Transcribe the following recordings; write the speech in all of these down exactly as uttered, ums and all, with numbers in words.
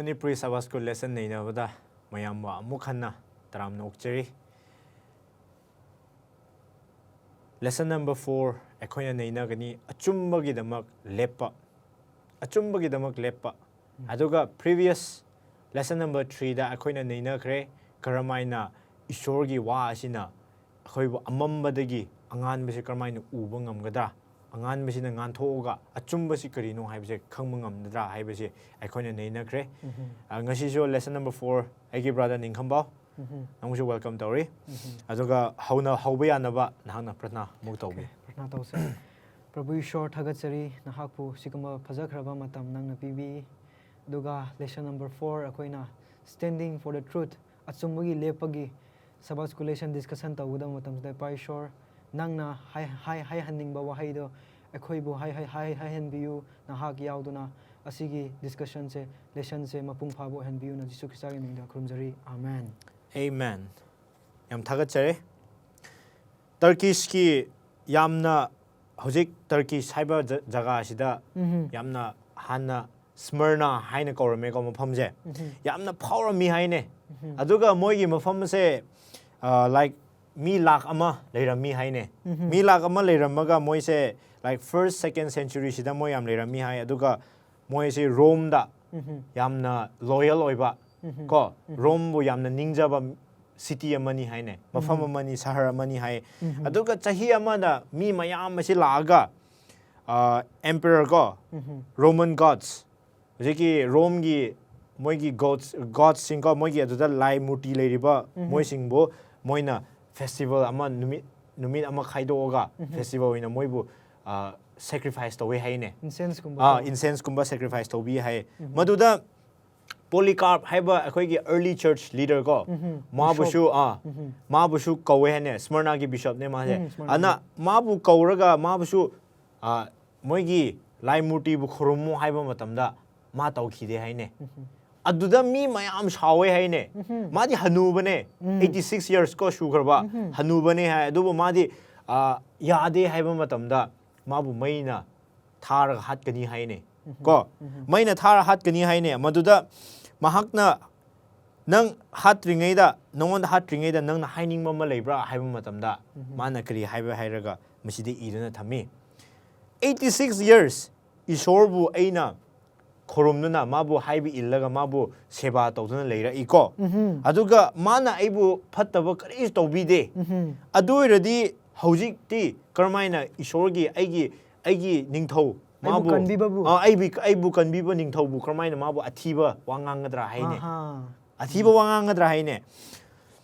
Manipuri ꯁꯕꯥꯁ school lesson ꯅꯩꯅꯕꯗ ꯃꯌꯥꯝꯕꯨ ꯑꯃꯨꯛ ꯍꯟꯅ ꯇꯔꯥꯝꯅ ꯑꯣꯛꯆꯔꯤ꯫ ꯂꯦꯁꯟ ꯅꯝꯕꯔ ꯐꯣꯔ ꯑꯩꯈꯣꯏꯅ ꯅꯩꯅꯒꯅꯤ, ꯑꯆꯨꯝꯕꯒꯤꯗꯃꯛ ꯂꯦꯞꯄ꯫ ꯑꯆꯨꯝꯕꯒꯤꯗꯃꯛ ꯂꯦꯞꯄ꯫ ꯑꯗꯨꯒ ꯄ꯭ꯔꯤꯚꯤꯌꯁ ꯂꯦꯁꯟ ꯅꯝꯕꯔ ꯊ꯭ꯔꯤꯗ ꯑꯩꯈꯣꯏꯅ ꯅꯩꯅꯈ꯭ꯔꯦ, ꯀꯔꯝꯍꯥꯏꯅ ꯏꯁꯣꯔꯒꯤ ꯋꯥ ꯑꯁꯤꯅ ꯑꯩꯈꯣꯏꯕꯨ ꯑꯃꯝꯕꯗꯒꯤ ꯑꯉꯥꯟꯕꯁꯤ ꯀꯔꯝꯍꯥꯏꯅ ꯎꯕ ꯉꯝꯒꯗ꯭ꯔꯥ, ꯑꯉꯥꯟꯕꯁꯤꯅ ꯉꯥꯟꯊꯣꯛꯑꯒ ꯑꯆꯨꯝꯕꯁꯤ ꯀꯔꯤꯅꯣ ꯍꯥꯏꯕꯁꯦ ꯈꯪꯕ ꯉꯝꯒꯗ꯭ꯔꯥ ꯍꯥꯏꯕꯁꯤ ꯑꯩꯈꯣꯏꯅ ꯅꯩꯅꯈ꯭ꯔꯦ꯫ ꯑ, ꯉꯁꯤꯁꯨ ꯂꯦꯁꯟ ꯅꯝꯕꯔ ꯐꯣꯔ, ꯑꯩꯒꯤ ꯕ꯭ꯔꯥꯗꯔ ꯅꯤꯡꯈꯝꯕꯥꯎ, ꯅꯪꯕꯨꯁꯨ ꯋꯦꯜꯀꯝ ꯇꯧꯔꯤ꯫ ꯑꯗꯨꯒ ꯍꯧꯅ ꯍꯧꯕ ꯌꯥꯅꯕ ꯅꯍꯥꯛꯅ ꯄ꯭ꯔꯊꯅꯥ ꯑꯃꯨꯛ ꯇꯧꯕꯤ꯫ ꯄ꯭ꯔꯊꯅꯥ ꯇꯧꯁꯦ꯫ ꯄ꯭ꯔꯚꯨ ꯏꯁꯣꯔ, ꯊꯥꯒꯠꯆꯔꯤ, ꯅꯍꯥꯛꯄꯨ ꯁꯤꯒꯨꯝꯕ ꯐꯖꯈ꯭ꯔꯕ ꯃꯇꯝ ꯅꯪꯅ ꯄꯤꯕꯤ꯫ ꯑꯗꯨꯒ ꯂꯦꯁꯟ ꯅꯝꯕꯔ ꯐꯣꯔ, ꯑꯩꯈꯣꯏꯅ Standing for the Truth, ꯑꯆꯨꯝꯕꯒꯤ ꯂꯦꯞꯄꯒꯤ ꯁꯕꯥꯁ ꯁ꯭ꯀꯨꯜ ꯂꯦꯁꯟ ꯗꯤꯁꯀꯁꯟ ꯇꯧꯒꯗꯕ ꯃꯇꯝꯁꯤꯗ, ꯏꯄꯥ ꯏꯁꯣꯔ, ꯅꯪꯅ ꯍꯥꯏ-, ꯍꯥꯏ-, ꯍꯥꯏꯍꯟꯅꯤꯡꯕ ꯋꯥꯍꯩꯗꯣ ꯑꯩꯈꯣꯏꯕꯨ ꯍꯥꯏ-, ꯍꯥꯏ-, ꯍꯥꯏ-, ꯍꯥꯏꯍꯟꯕꯤꯌꯨ꯫ ꯅꯍꯥꯛ ꯌꯥꯎꯗꯨꯅ ꯑꯁꯤꯒꯤ ꯗꯤꯁꯀꯁꯟꯁꯦ, ꯂꯦꯁꯟꯁꯦ ꯃꯄꯨꯡ ꯐꯥꯕ ꯑꯣꯏꯍꯟꯕꯤꯌꯨꯅ ꯖꯤꯁꯨ ꯈ꯭ꯔꯤꯁꯇꯒꯤ ꯃꯤꯡꯗ ꯈꯨꯔꯨꯝꯖꯔꯤ꯫ ꯑꯥꯃꯦꯟ꯫ ꯑꯥꯃꯦꯟ꯫ ꯌꯥꯝ ꯊꯥꯒꯠꯆꯔꯤ꯫ ꯇꯔꯀꯤꯁꯀꯤ ꯌꯥꯝꯅ, ꯍꯧꯖꯤꯛ ꯇꯔꯀꯤꯁ ꯍꯥꯏꯕ ꯖ-, ꯖꯒꯥꯁꯤꯗ ꯎꯝꯍꯨꯝ꯫ ꯌꯥꯝꯅ ꯍꯥꯟꯅ ꯁ꯭ꯃꯔꯅꯥ ꯍꯥꯏꯅ ꯀꯧꯔꯝꯃꯦꯀꯣ, ꯃꯐꯝꯁꯦ꯫ ꯎꯝꯍꯨꯝ꯫ ꯌꯥꯝꯅ ꯐꯥꯎꯔꯝꯃꯤ ꯍꯥꯏꯅꯦ꯫ ꯎꯝꯍꯨꯝ꯫ ꯑꯗꯨꯒ ꯃꯣꯏꯒꯤ ꯃꯐꯝꯁꯦ, ꯑ, like, ꯃꯤ ꯂꯥꯈ ꯑꯃ ꯂꯩꯔꯝꯃꯤ ꯍꯥꯏꯅꯦ꯫ ꯎꯝꯍꯨꯝ꯫ ꯃꯤ ꯂꯥꯈ ꯑꯃ ꯂꯩꯔꯝꯃꯒ ꯃꯣꯏꯁꯦ, like, first, second century ꯁꯤꯗ ꯃꯣꯏ ꯌꯥꯝ ꯂꯩꯔꯝꯃꯤ ꯍꯥꯏ꯫ ꯑꯗꯨꯒ ꯃꯣꯏꯁꯤ ꯔꯣꯝꯗ ꯎꯝꯍꯨꯝ꯫ ꯌꯥꯝꯅ ꯂꯣꯌꯦꯜ ꯑꯣꯏꯕ, ꯎꯝꯍꯨꯝ꯫ ꯀꯣ, ꯎꯝꯍꯨꯝ꯫ ꯔꯣꯝꯕꯨ ꯌꯥꯝꯅ ꯅꯤꯡꯖꯕ ꯁꯤꯇꯤ ꯑꯃꯅꯤ ꯍꯥꯏꯅꯦ, ꯃꯐꯝ ꯎꯝꯍꯨꯝ꯫ ꯑꯃꯅꯤ, ꯁꯍꯔ ꯑꯃꯅꯤ ꯍꯥꯏ꯫ ꯎꯝꯍꯨꯝ꯫ ꯑꯗꯨꯒ ꯆꯍꯤ ꯑꯃꯗ ꯃꯤ ꯃꯌꯥꯝ ꯑꯁꯤ ꯂꯥꯛꯑꯒ, ꯑ, emperor ꯀꯣ, ꯎꯝꯍꯨꯝ꯫ Roman gods, ꯍꯧꯖꯤꯛꯀꯤ ꯔꯣꯝꯒꯤ ꯃꯣꯏꯒꯤ gods, gods ꯁꯤꯡꯀꯣ, ꯃꯣꯏꯒꯤ ꯑꯗꯨꯗ ꯂꯥꯏ ꯃꯨꯔꯇꯤ ꯂꯩꯔꯤꯕ ꯎꯝꯍꯨꯝ꯫ ꯃꯣꯏꯁꯤꯡꯕꯨ ꯃꯣꯏꯅ festival ꯑꯃ, ꯅꯨꯃꯤꯠ, ꯅꯨꯃꯤꯠ ꯑꯃ ꯈꯥꯏꯗꯣꯛꯑꯒ ꯎꯝꯍꯨꯝ꯫ Festival ꯑꯣꯏꯅ ꯃꯣꯏꯕꯨ, ꯑ, sacrifice ꯇꯧꯋꯦ ꯍꯥꯏꯅꯦ꯫ Incense ꯀꯨꯝꯕ ꯑꯥ, ꯀꯣ? Incense ꯀꯨꯝꯕ sacrifice ꯇꯧꯕꯤ ꯍꯥꯏ꯫ ꯎꯝꯍꯨꯝ꯫ ꯃꯗꯨꯗ Polycarp ꯍꯥꯏꯕ ꯑꯩꯈꯣꯏꯒꯤ early church leader ꯀꯣ, ꯎꯝꯍꯨꯝ, ꯃꯥꯕꯨꯁꯨ, bishop꯫ ꯑꯥ, ꯎꯝꯍꯨꯝ꯫ ꯃꯥꯕꯨꯁꯨ ꯀꯧꯋꯦ ꯍꯥꯏꯅꯦ, ꯁ꯭ꯃꯔꯅꯥꯒꯤ bishop ꯅꯦ ꯃꯥꯁꯦ꯫ ꯎꯝ, ꯁ꯭ꯃꯔꯅꯥꯒꯤ꯫ ꯑꯗꯨꯅ ꯃꯥꯕꯨ ꯀꯧꯔꯒ ꯃꯥꯕꯨꯁꯨ, ꯑꯥ, ꯃꯣꯏꯒꯤ ꯂꯥꯏ ꯃꯨꯔꯇꯤꯕꯨ ꯈꯨꯔꯨꯝꯃꯨ ꯍꯥꯏꯕ ꯃꯇꯝꯗ ꯃꯥ ꯇꯧꯈꯤꯗꯦ ꯍꯥꯏꯅꯦ꯫ ꯎꯝꯍꯨꯝ꯫ ꯑꯗꯨꯗ ꯃꯤ ꯃꯌꯥꯝ ꯁꯥꯎꯋꯦ ꯍꯥꯏꯅꯦ꯫ ꯎꯝꯍꯨꯝ꯫ ꯃꯥꯗꯤ ꯍꯅꯨꯕꯅꯦ, ꯎꯝ꯫ Eighty six years ꯀꯣ ꯁꯨꯈ꯭ꯔꯕ, ꯎꯝꯍꯨꯝ꯫ ꯍꯅꯨꯕꯅꯦ ꯍꯥꯏ꯫ ꯑꯗꯨꯕꯨ ꯃꯥꯗꯤ, ꯑꯥ, ꯌꯥꯗꯦ ꯍꯥꯏꯕ ꯃꯇꯝꯗ ꯃꯥꯕꯨ ꯃꯩꯅ ꯊꯥꯔꯒ ꯍꯥꯠꯀꯅꯤ ꯍꯥꯏꯅꯦ꯫ ꯀꯣ, ꯃꯩꯅ ꯊꯥꯔ ꯍꯥꯠꯀꯅꯤ ꯍꯥꯏꯅꯦ꯫ ꯃꯗꯨꯗ ꯃꯍꯥꯛꯅ, "ꯅꯪ ꯍꯥꯠꯇ꯭ꯔꯤꯉꯩꯗ, ꯅꯉꯣꯟꯗ ꯍꯥꯠꯇ꯭ꯔꯤꯉꯩꯗ ꯅꯪꯅ ꯍꯥꯏꯅꯤꯡꯕ ꯑꯃ ꯂꯩꯕ꯭ꯔꯥ?" ꯍꯥꯏꯕ ꯃꯇꯝꯗ ꯃꯥꯅ ꯀꯔꯤ ꯍꯥꯏꯕ ꯍꯥꯏꯔꯒ ꯃꯁꯤꯗ ꯏꯗꯨꯅ ꯊꯝꯃꯤ, "Eighty six years ꯏꯁꯣꯔꯕꯨ ꯑꯩꯅ ꯈꯨꯔꯨꯝꯗꯨꯅ, ꯃꯥꯕꯨ ꯍꯥꯏꯕ ꯏꯜꯂꯒ, ꯃꯥꯕꯨ ꯁꯦꯕꯥ ꯇꯧꯗꯨꯅ ꯂꯩꯔꯛꯏꯀꯣ꯫ ꯑꯗꯨꯒ ꯃꯥꯅ ꯑꯩꯕꯨ ꯐꯠꯇꯕ ꯀꯔꯤꯁꯨ ꯇꯧꯕꯤꯗꯦ꯫ ꯑꯗꯨ ꯑꯣꯏꯔꯗꯤ ꯍꯧꯖꯤꯛꯇꯤ ꯀꯔꯝꯍꯥꯏꯅ ꯏꯁꯣꯔꯒꯤ, ꯑꯩꯒꯤ, ꯑꯩꯒꯤ ꯅꯤꯡꯊꯧ, ꯑꯩꯕꯨ ꯃꯥꯕꯨ, ꯀꯟꯕꯤꯕꯕꯨ? ꯑ, ꯑꯩꯕꯨ, ꯑꯩꯕꯨ ꯀꯟꯕꯤꯕ ꯅꯤꯡꯊꯧꯕꯨ ꯀꯔꯝꯍꯥꯏꯅ ꯃꯥꯕꯨ ꯑꯊꯤꯕ ꯋꯥ ꯉꯥꯡꯒꯗ꯭ꯔꯥ ꯍꯥꯏꯅꯦ꯫ ꯑꯍꯥ꯫ ꯑꯊꯤꯕ ꯋꯥ ꯉꯥꯡꯒꯗ꯭ꯔꯥ ꯍꯥꯏꯅꯦ꯫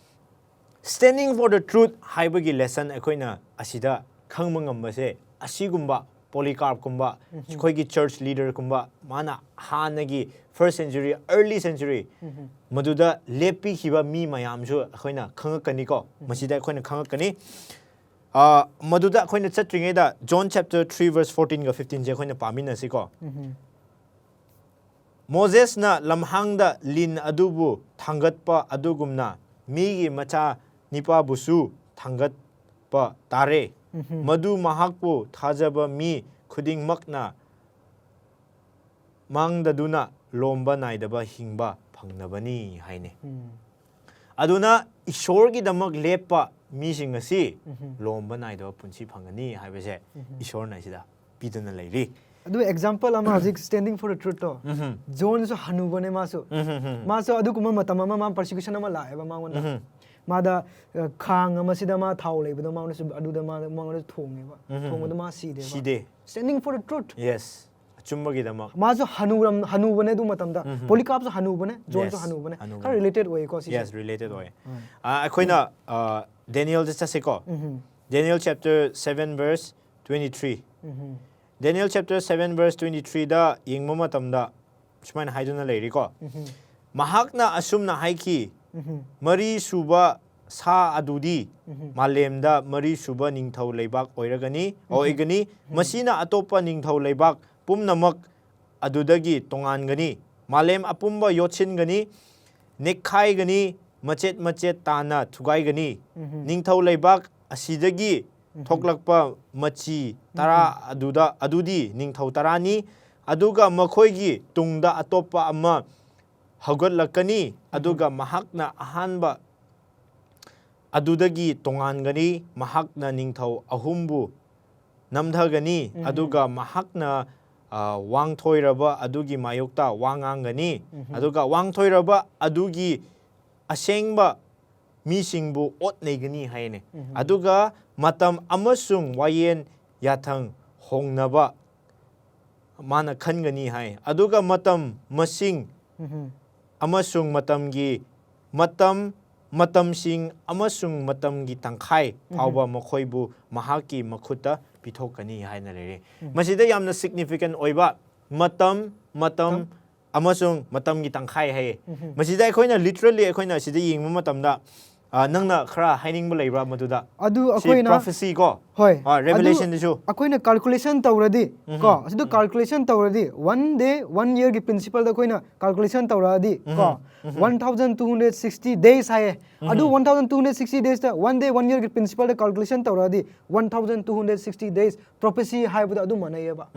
Standing for the truth ꯍꯥꯏꯕꯒꯤ lesson ꯑꯩꯈꯣꯏꯅ ꯑꯁꯤꯗ ꯈꯪꯕ ꯉꯝꯕꯁꯦ, ꯑꯁꯤꯒꯨꯝꯕ Polycarpꯀꯨꯝꯕ, ꯑꯩꯈꯣꯏꯒꯤ church leaderꯀꯨꯝꯕ, ꯃꯥꯅ ꯍꯥꯟꯅꯒꯤ first century, early century, ꯃꯗꯨꯗ ꯂꯦꯞꯄꯤꯈꯤꯕ ꯃꯤ ꯃꯌꯥꯝꯁꯨ ꯑꯩꯈꯣꯏꯅ ꯈꯪꯉꯛꯀꯅꯤꯀꯣ꯫ ꯃꯁꯤꯗ ꯑꯩꯈꯣꯏꯅ ꯈꯪꯉꯛꯀꯅꯤ꯫ ꯑ, ꯃꯗꯨꯗ ꯑꯩꯈꯣꯏꯅ ꯆꯠꯇ꯭ꯔꯤꯉꯩꯗ John chapter three verse fourteenꯒ fifteenꯁꯦ ꯑꯩꯈꯣꯏꯅ ꯄꯥꯃꯤꯟꯅꯁꯤꯀꯣ꯫ ꯃꯣꯖꯦꯁꯅ ꯂꯝꯍꯥꯡꯗ ꯂꯤꯟ ꯑꯗꯨꯕꯨ ꯊꯥꯡꯒꯠꯄ ꯑꯗꯨꯒꯨꯝꯅ ꯃꯤꯒꯤ ꯃꯆꯥ ꯅꯤꯄꯥꯕꯨꯁꯨ ꯊꯥꯡꯒꯠꯄ ꯇꯥꯔꯦ꯫ ꯃꯗꯨ ꯃꯍꯥꯛꯄꯨ ꯊꯥꯖꯕ ꯃꯤ ꯈꯨꯗꯤꯡꯃꯛꯅ ꯃꯥꯡꯗꯗꯨꯅ ꯂꯣꯝꯕ ꯅꯥꯏꯗꯕ ꯍꯤꯡꯕ ꯐꯪꯅꯕꯅꯤ ꯍꯥꯏꯅꯤ꯫ ꯑꯗꯨꯅ ꯏꯁꯣꯔꯒꯤꯗꯃꯛ ꯂꯦꯞꯄ ꯃꯤꯁꯤꯡ ꯑꯁꯤ ꯂꯣꯝꯕ ꯅꯥꯏꯗꯕ ꯄꯨꯟꯁꯤ ꯐꯪꯒꯅꯤ ꯍꯥꯏꯕꯁꯦ ꯏꯁꯣꯔꯅ ꯑꯁꯤꯗ ꯄꯤꯗꯨꯅ ꯂꯩꯔꯤ꯫ ꯑꯗꯨ example ꯑꯃ ꯍꯧꯖꯤꯛ Standing for the Truthꯇꯣ, ꯎꯝꯍꯨꯝ꯫ ꯖꯣꯟꯁꯨ ꯍꯅꯨꯕꯅꯦ ꯃꯥꯁꯨ꯫ ꯎꯝꯍꯨꯝ, ꯎꯝ꯫ ꯃꯥꯁꯨ ꯑꯗꯨꯒꯨꯝꯕ ꯃꯇꯝ ꯑꯃ ꯃꯥ persecution ꯑꯃ ꯂꯥꯛꯑꯦꯕ ꯃꯉꯣꯟꯗ꯫ ꯎꯝꯍꯨꯝ꯫ ꯃꯥꯗ, ꯑ, ꯈꯥꯡ ꯑꯃꯁꯤꯗ ꯃꯥ ꯊꯥꯎ ꯂꯩꯕꯗꯣ ꯃꯉꯣꯟꯗꯁꯨ ꯑꯗꯨꯗ ꯃꯥ, ꯃꯉꯣꯟꯗꯁꯨ ꯊꯣꯡꯉꯦꯕ꯫ ꯎꯝꯍꯨꯝ꯫ ꯊꯣꯡꯕꯗ ꯃꯥ ꯁꯤꯗꯦꯕ꯫ ꯁꯤꯗꯦ꯫ Standing for the truth. Yes꯫ ꯑꯆꯨꯝꯕꯒꯤꯗꯃꯛ꯫ ꯃꯥꯁꯨ ꯍꯅꯨꯔꯝ-, ꯍꯅꯨꯕꯅꯦ ꯑꯗꯨ ꯃꯇꯝꯗ꯫ ꯎꯝꯍꯨꯝ꯫ ꯄꯣꯂꯤꯀꯥꯞꯁꯨ ꯍꯅꯨꯕꯅꯦ, ꯖꯣꯟꯁꯨ Yes, ꯍꯅꯨꯕꯅꯦ꯫ ꯍꯅꯨꯕꯅꯦ꯫ ꯈꯔ related ꯑꯣꯏꯀꯣ ꯁꯤꯁꯦ꯫ Yes, related ꯑꯣꯏ꯫ ꯎꯝ꯫ ꯑ, ꯑꯩꯈꯣꯏꯅ, ꯑ, ꯗꯦꯅꯤꯌꯦꯜꯗ ꯆꯠꯁꯤꯀꯣ꯫ ꯎꯝꯍꯨꯝ꯫ Daniel chapter seven verse twenty three꯫ ꯎꯝꯍꯨꯝ꯫ Daniel chapter seven verse twenty threeꯗ ꯌꯦꯡꯕ ꯃꯇꯝꯗ ꯁꯨꯃꯥꯏꯅ ꯍꯥꯏꯗꯨꯅ ꯂꯩꯔꯤꯀꯣ꯫ ꯎꯝꯍꯨꯝ꯫ ꯃꯍꯥꯛꯅ ꯑꯁꯨꯝꯅ ꯍꯥꯏꯈꯤ, ꯎꯝꯍꯨꯝ꯫ "ꯃꯔꯤ ꯁꯨꯕ ꯁꯥ ꯑꯗꯨꯗꯤ ꯎꯝꯍꯨꯝ꯫ ꯃꯥꯂꯦꯝꯗ ꯃꯔꯤ ꯁꯨꯕ ꯅꯤꯡꯊꯧ ꯂꯩꯕꯥꯛ ꯑꯣꯏꯔꯒꯅꯤ, ꯑꯣꯏꯒꯅꯤ꯫ ꯃꯁꯤꯅ ꯑꯇꯣꯞꯄ ꯅꯤꯡꯊꯧ ꯂꯩꯕꯥꯛ ꯄꯨꯝꯅꯃꯛ ꯑꯗꯨꯗꯒꯤ ꯇꯣꯉꯥꯟꯒꯅꯤ꯫ ꯃꯥꯂꯦꯝ ꯑꯄꯨꯝꯕ ꯌꯣꯠꯁꯤꯟꯒꯅꯤ, ꯅꯦꯛꯈꯥꯏꯒꯅꯤ, ꯃꯆꯦꯠ ꯃꯆꯦꯠ ꯇꯥꯅ ꯊꯨꯒꯥꯏꯒꯅꯤ꯫ ꯎꯝꯍꯨꯝ꯫ ꯅꯤꯡꯊꯧ ꯂꯩꯕꯥꯛ ꯑꯁꯤꯗꯒꯤ ꯊꯣꯛꯂꯛꯄ ꯃꯆꯤ ꯇꯔꯥ ꯑꯗꯨꯗ, ꯑꯗꯨꯗꯤ ꯅꯤꯡꯊꯧ ꯇꯔꯥꯅꯤ꯫ ꯑꯗꯨꯒ ꯃꯈꯣꯏꯒꯤ ꯇꯨꯡꯗ ꯑꯇꯣꯞꯄ ꯑꯃ ꯍꯧꯒꯠꯂꯛꯀꯅꯤ, ꯑꯗꯨꯒ ꯃꯍꯥꯛꯅ ꯑꯍꯥꯟꯕ ꯑꯗꯨꯗꯒꯤ ꯇꯣꯉꯥꯟꯒꯅꯤ, ꯃꯍꯥꯛꯅ ꯅꯤꯡꯊꯧ ꯑꯍꯨꯝꯕꯨ ꯅꯝꯊꯒꯅꯤ, ꯑꯗꯨꯒ ꯃꯍꯥꯛꯅ, ꯑ, ꯋꯥꯡꯊꯣꯏꯔꯕ ꯑꯗꯨꯒꯤ ꯃꯥꯌꯣꯛꯇ ꯋꯥ ꯉꯥꯡꯒꯅꯤ, ꯑꯗꯨꯒ ꯋꯥꯡꯊꯣꯏꯔꯕ ꯑꯗꯨꯒꯤ ꯑꯁꯦꯡꯕ ꯃꯤꯁꯤꯡꯕꯨ ꯑꯣꯠ ꯅꯩꯒꯅꯤ ꯍꯥꯏꯅꯦ꯫ ꯑꯗꯨꯒ ꯃꯇꯝ ꯑꯃꯁꯨꯡ ꯋꯥꯌꯦꯟ ꯌꯥꯊꯪ ꯍꯣꯡꯅꯕ ꯃꯥꯅ ꯈꯟꯒꯅꯤ ꯍꯥꯏ꯫ ꯑꯗꯨꯒ ꯃꯇꯝ ꯃꯁꯤꯡ ꯑꯃꯁꯨꯡ ꯃꯇꯝꯒꯤ ꯃꯇꯝ, ꯃꯇꯝꯁꯤꯡ ꯑꯃꯁꯨꯡ ꯃꯇꯝꯒꯤ ꯇꯪꯈꯥꯏ ꯐꯥꯎꯕ ꯃꯈꯣꯏꯕꯨ ꯃꯍꯥꯛꯀꯤ ꯃꯈꯨꯠꯇ ꯄꯤꯊꯣꯛꯀꯅꯤ ꯍꯥꯏꯅ ꯂꯩꯔꯦ꯫ ꯃꯁꯤꯗ ꯌꯥꯝꯅ significant ꯑꯣꯏꯕ ꯃꯇꯝ, ꯃꯇꯝ, ꯑꯃꯁꯨꯡ ꯃꯇꯝꯒꯤ ꯇꯪꯈꯥꯏ ꯍꯥꯏꯌꯦ꯫ ꯃꯁꯤꯗ ꯑꯩꯈꯣꯏꯅ literally ꯑꯩꯈꯣꯏꯅ ꯁꯤꯗ ꯌꯦꯡꯕ ꯃꯇꯝꯗ, ꯑ, ꯅꯪꯅ ꯈꯔ ꯍꯥꯏꯅꯤꯡꯕ ꯂꯩꯕ꯭ꯔꯥ ꯃꯗꯨꯗ? ꯑꯗꯨ ꯁꯤ ꯑꯩꯈꯣꯏꯅ prophecy ꯀꯣ? ꯍꯣꯏ, ꯑ, ꯑꯗꯨ Revelationꯗꯁꯨ ꯑꯩꯈꯣꯏꯅ calculation ꯇꯧꯔꯗꯤ, ꯀꯣ, ꯑꯁꯤꯗ calculation ꯇꯧꯔꯗꯤ, one day one yearꯒꯤ principleꯗ ꯑꯩꯈꯣꯏꯅ calculation ꯇꯧꯔꯛꯑꯗꯤ, ꯀꯣ, one thousand two hundred sixty days ꯍꯥꯏꯌꯦ꯫ ꯑꯗꯨ one thousand two hundred sixty daysꯇ one day one yearꯒꯤ principleꯗ calculation ꯇꯧꯔꯛꯑꯗꯤ, one thousand two hundred sixty days prophecy ꯍꯥꯏꯕꯗꯣ ꯑꯗꯨꯝ ꯃꯥꯟꯅꯩꯌꯦꯕ꯫